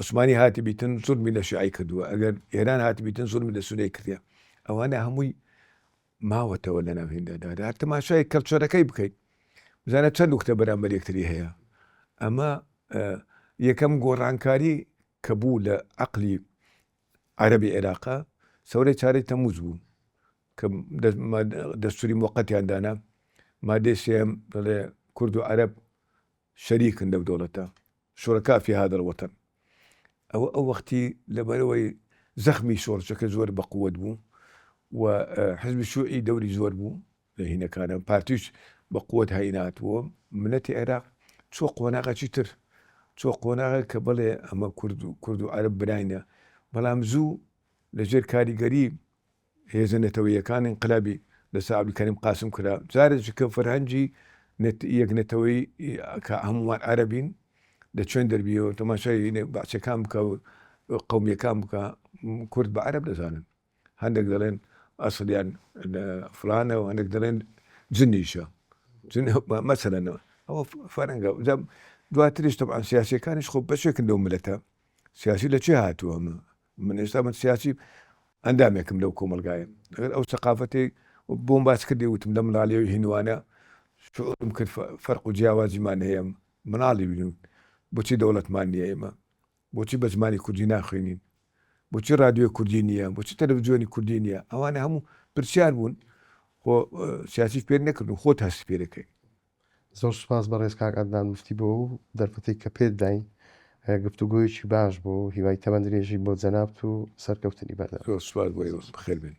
عوسمانی هاتی بیتن زوڵمی لە شیعەی کردووە ئەگەر ئێران هاتی بیتن زوڵمی لە سونەی کردە ئەوانە هەمووی ماوەتەوە لەناو هیندادا هەر تەماشای کەلچەرەکەی بکەیت بزانە چەند نوکتە بەرامبەر یەکتری هەیە ئەمە یەکەم گۆڕانکاری کە بوو لە عقلی عەربی عێراقا سەورەی چارەی تەموز بوو کە دەستوری موقتیان دانا مادەی سێم دەڵێ کورد و عەرەب شەریکن لەو دەوڵەتە شرکاء فی هذا الوطن ئەوە ئەو وەختی لەبەرئەوەی زەخمی شۆڕشەکە زۆر بەقوەت بوو و حزبی شوعی دەوری زۆر بوو لە هینەکانە پارتیش بە قوت هایناتووە ملەتی عێراق چۆ قۆناغەکی تر چۆ قۆناغێک کە بڵێ ئەمە کورد و کورد و عەرەب براینە بەڵام زوو لەژێر کاریگەری هێزە نەتەوەییەکان ئینقلابی لەسەر عەبدولکەریم قاسم کرا، جارێکی کە فەرهەنگی یەک نەتەوەیی کە هەموومان عەرەبین لە چوێن دەربیەوە تەماشای بەعسیەکان بکە و قەومیەکان بکە کورد بە عەرەب دەزانن هەندێک دەڵێن ئەسڵیان فلانە و هەندێک دەڵێن جنیشە جن مەسەلەنەوە ئەوە فەرەنگە دواتریش طبعا سیاسیەکانیش خۆ بەشێکن لەو ملەتە سیاسی لە چێ هاتووە ئەمە من ئێستا من سیاسی ئەندامێکم لەو کۆمەڵگایە ئەگەر ئەو سەقافەتەی بۆم باس کردی وتم لە مناڵیەوەی هینوانە شعورم کرد فەرق و جیاوازیمان هەیە مناڵی بین بۆچی دەوڵەتمان نییە ئێمە بۆچی بە زمانی کوردی ناخوێنین بۆچی رادیۆی کوردی نییە بۆچی تەلەڤزیۆنی کوردی نییە ئەوانە هەموو پرسیار بوون خۆ سیاسیش پێ نەکردن خۆت هەست پێ دەکەی زۆر سوپاس بەڕێز کاک عەدنان موفتی بۆ ئەو دەرفەتەی کە پێت داین. گفتوگۆیەکی باش بوو، هیوای تەمەن درێژی بۆ جەنابت و سەرکەوتنی بەردەوام. زۆر سوپاس بۆ ئێوە، بەخێر بێن.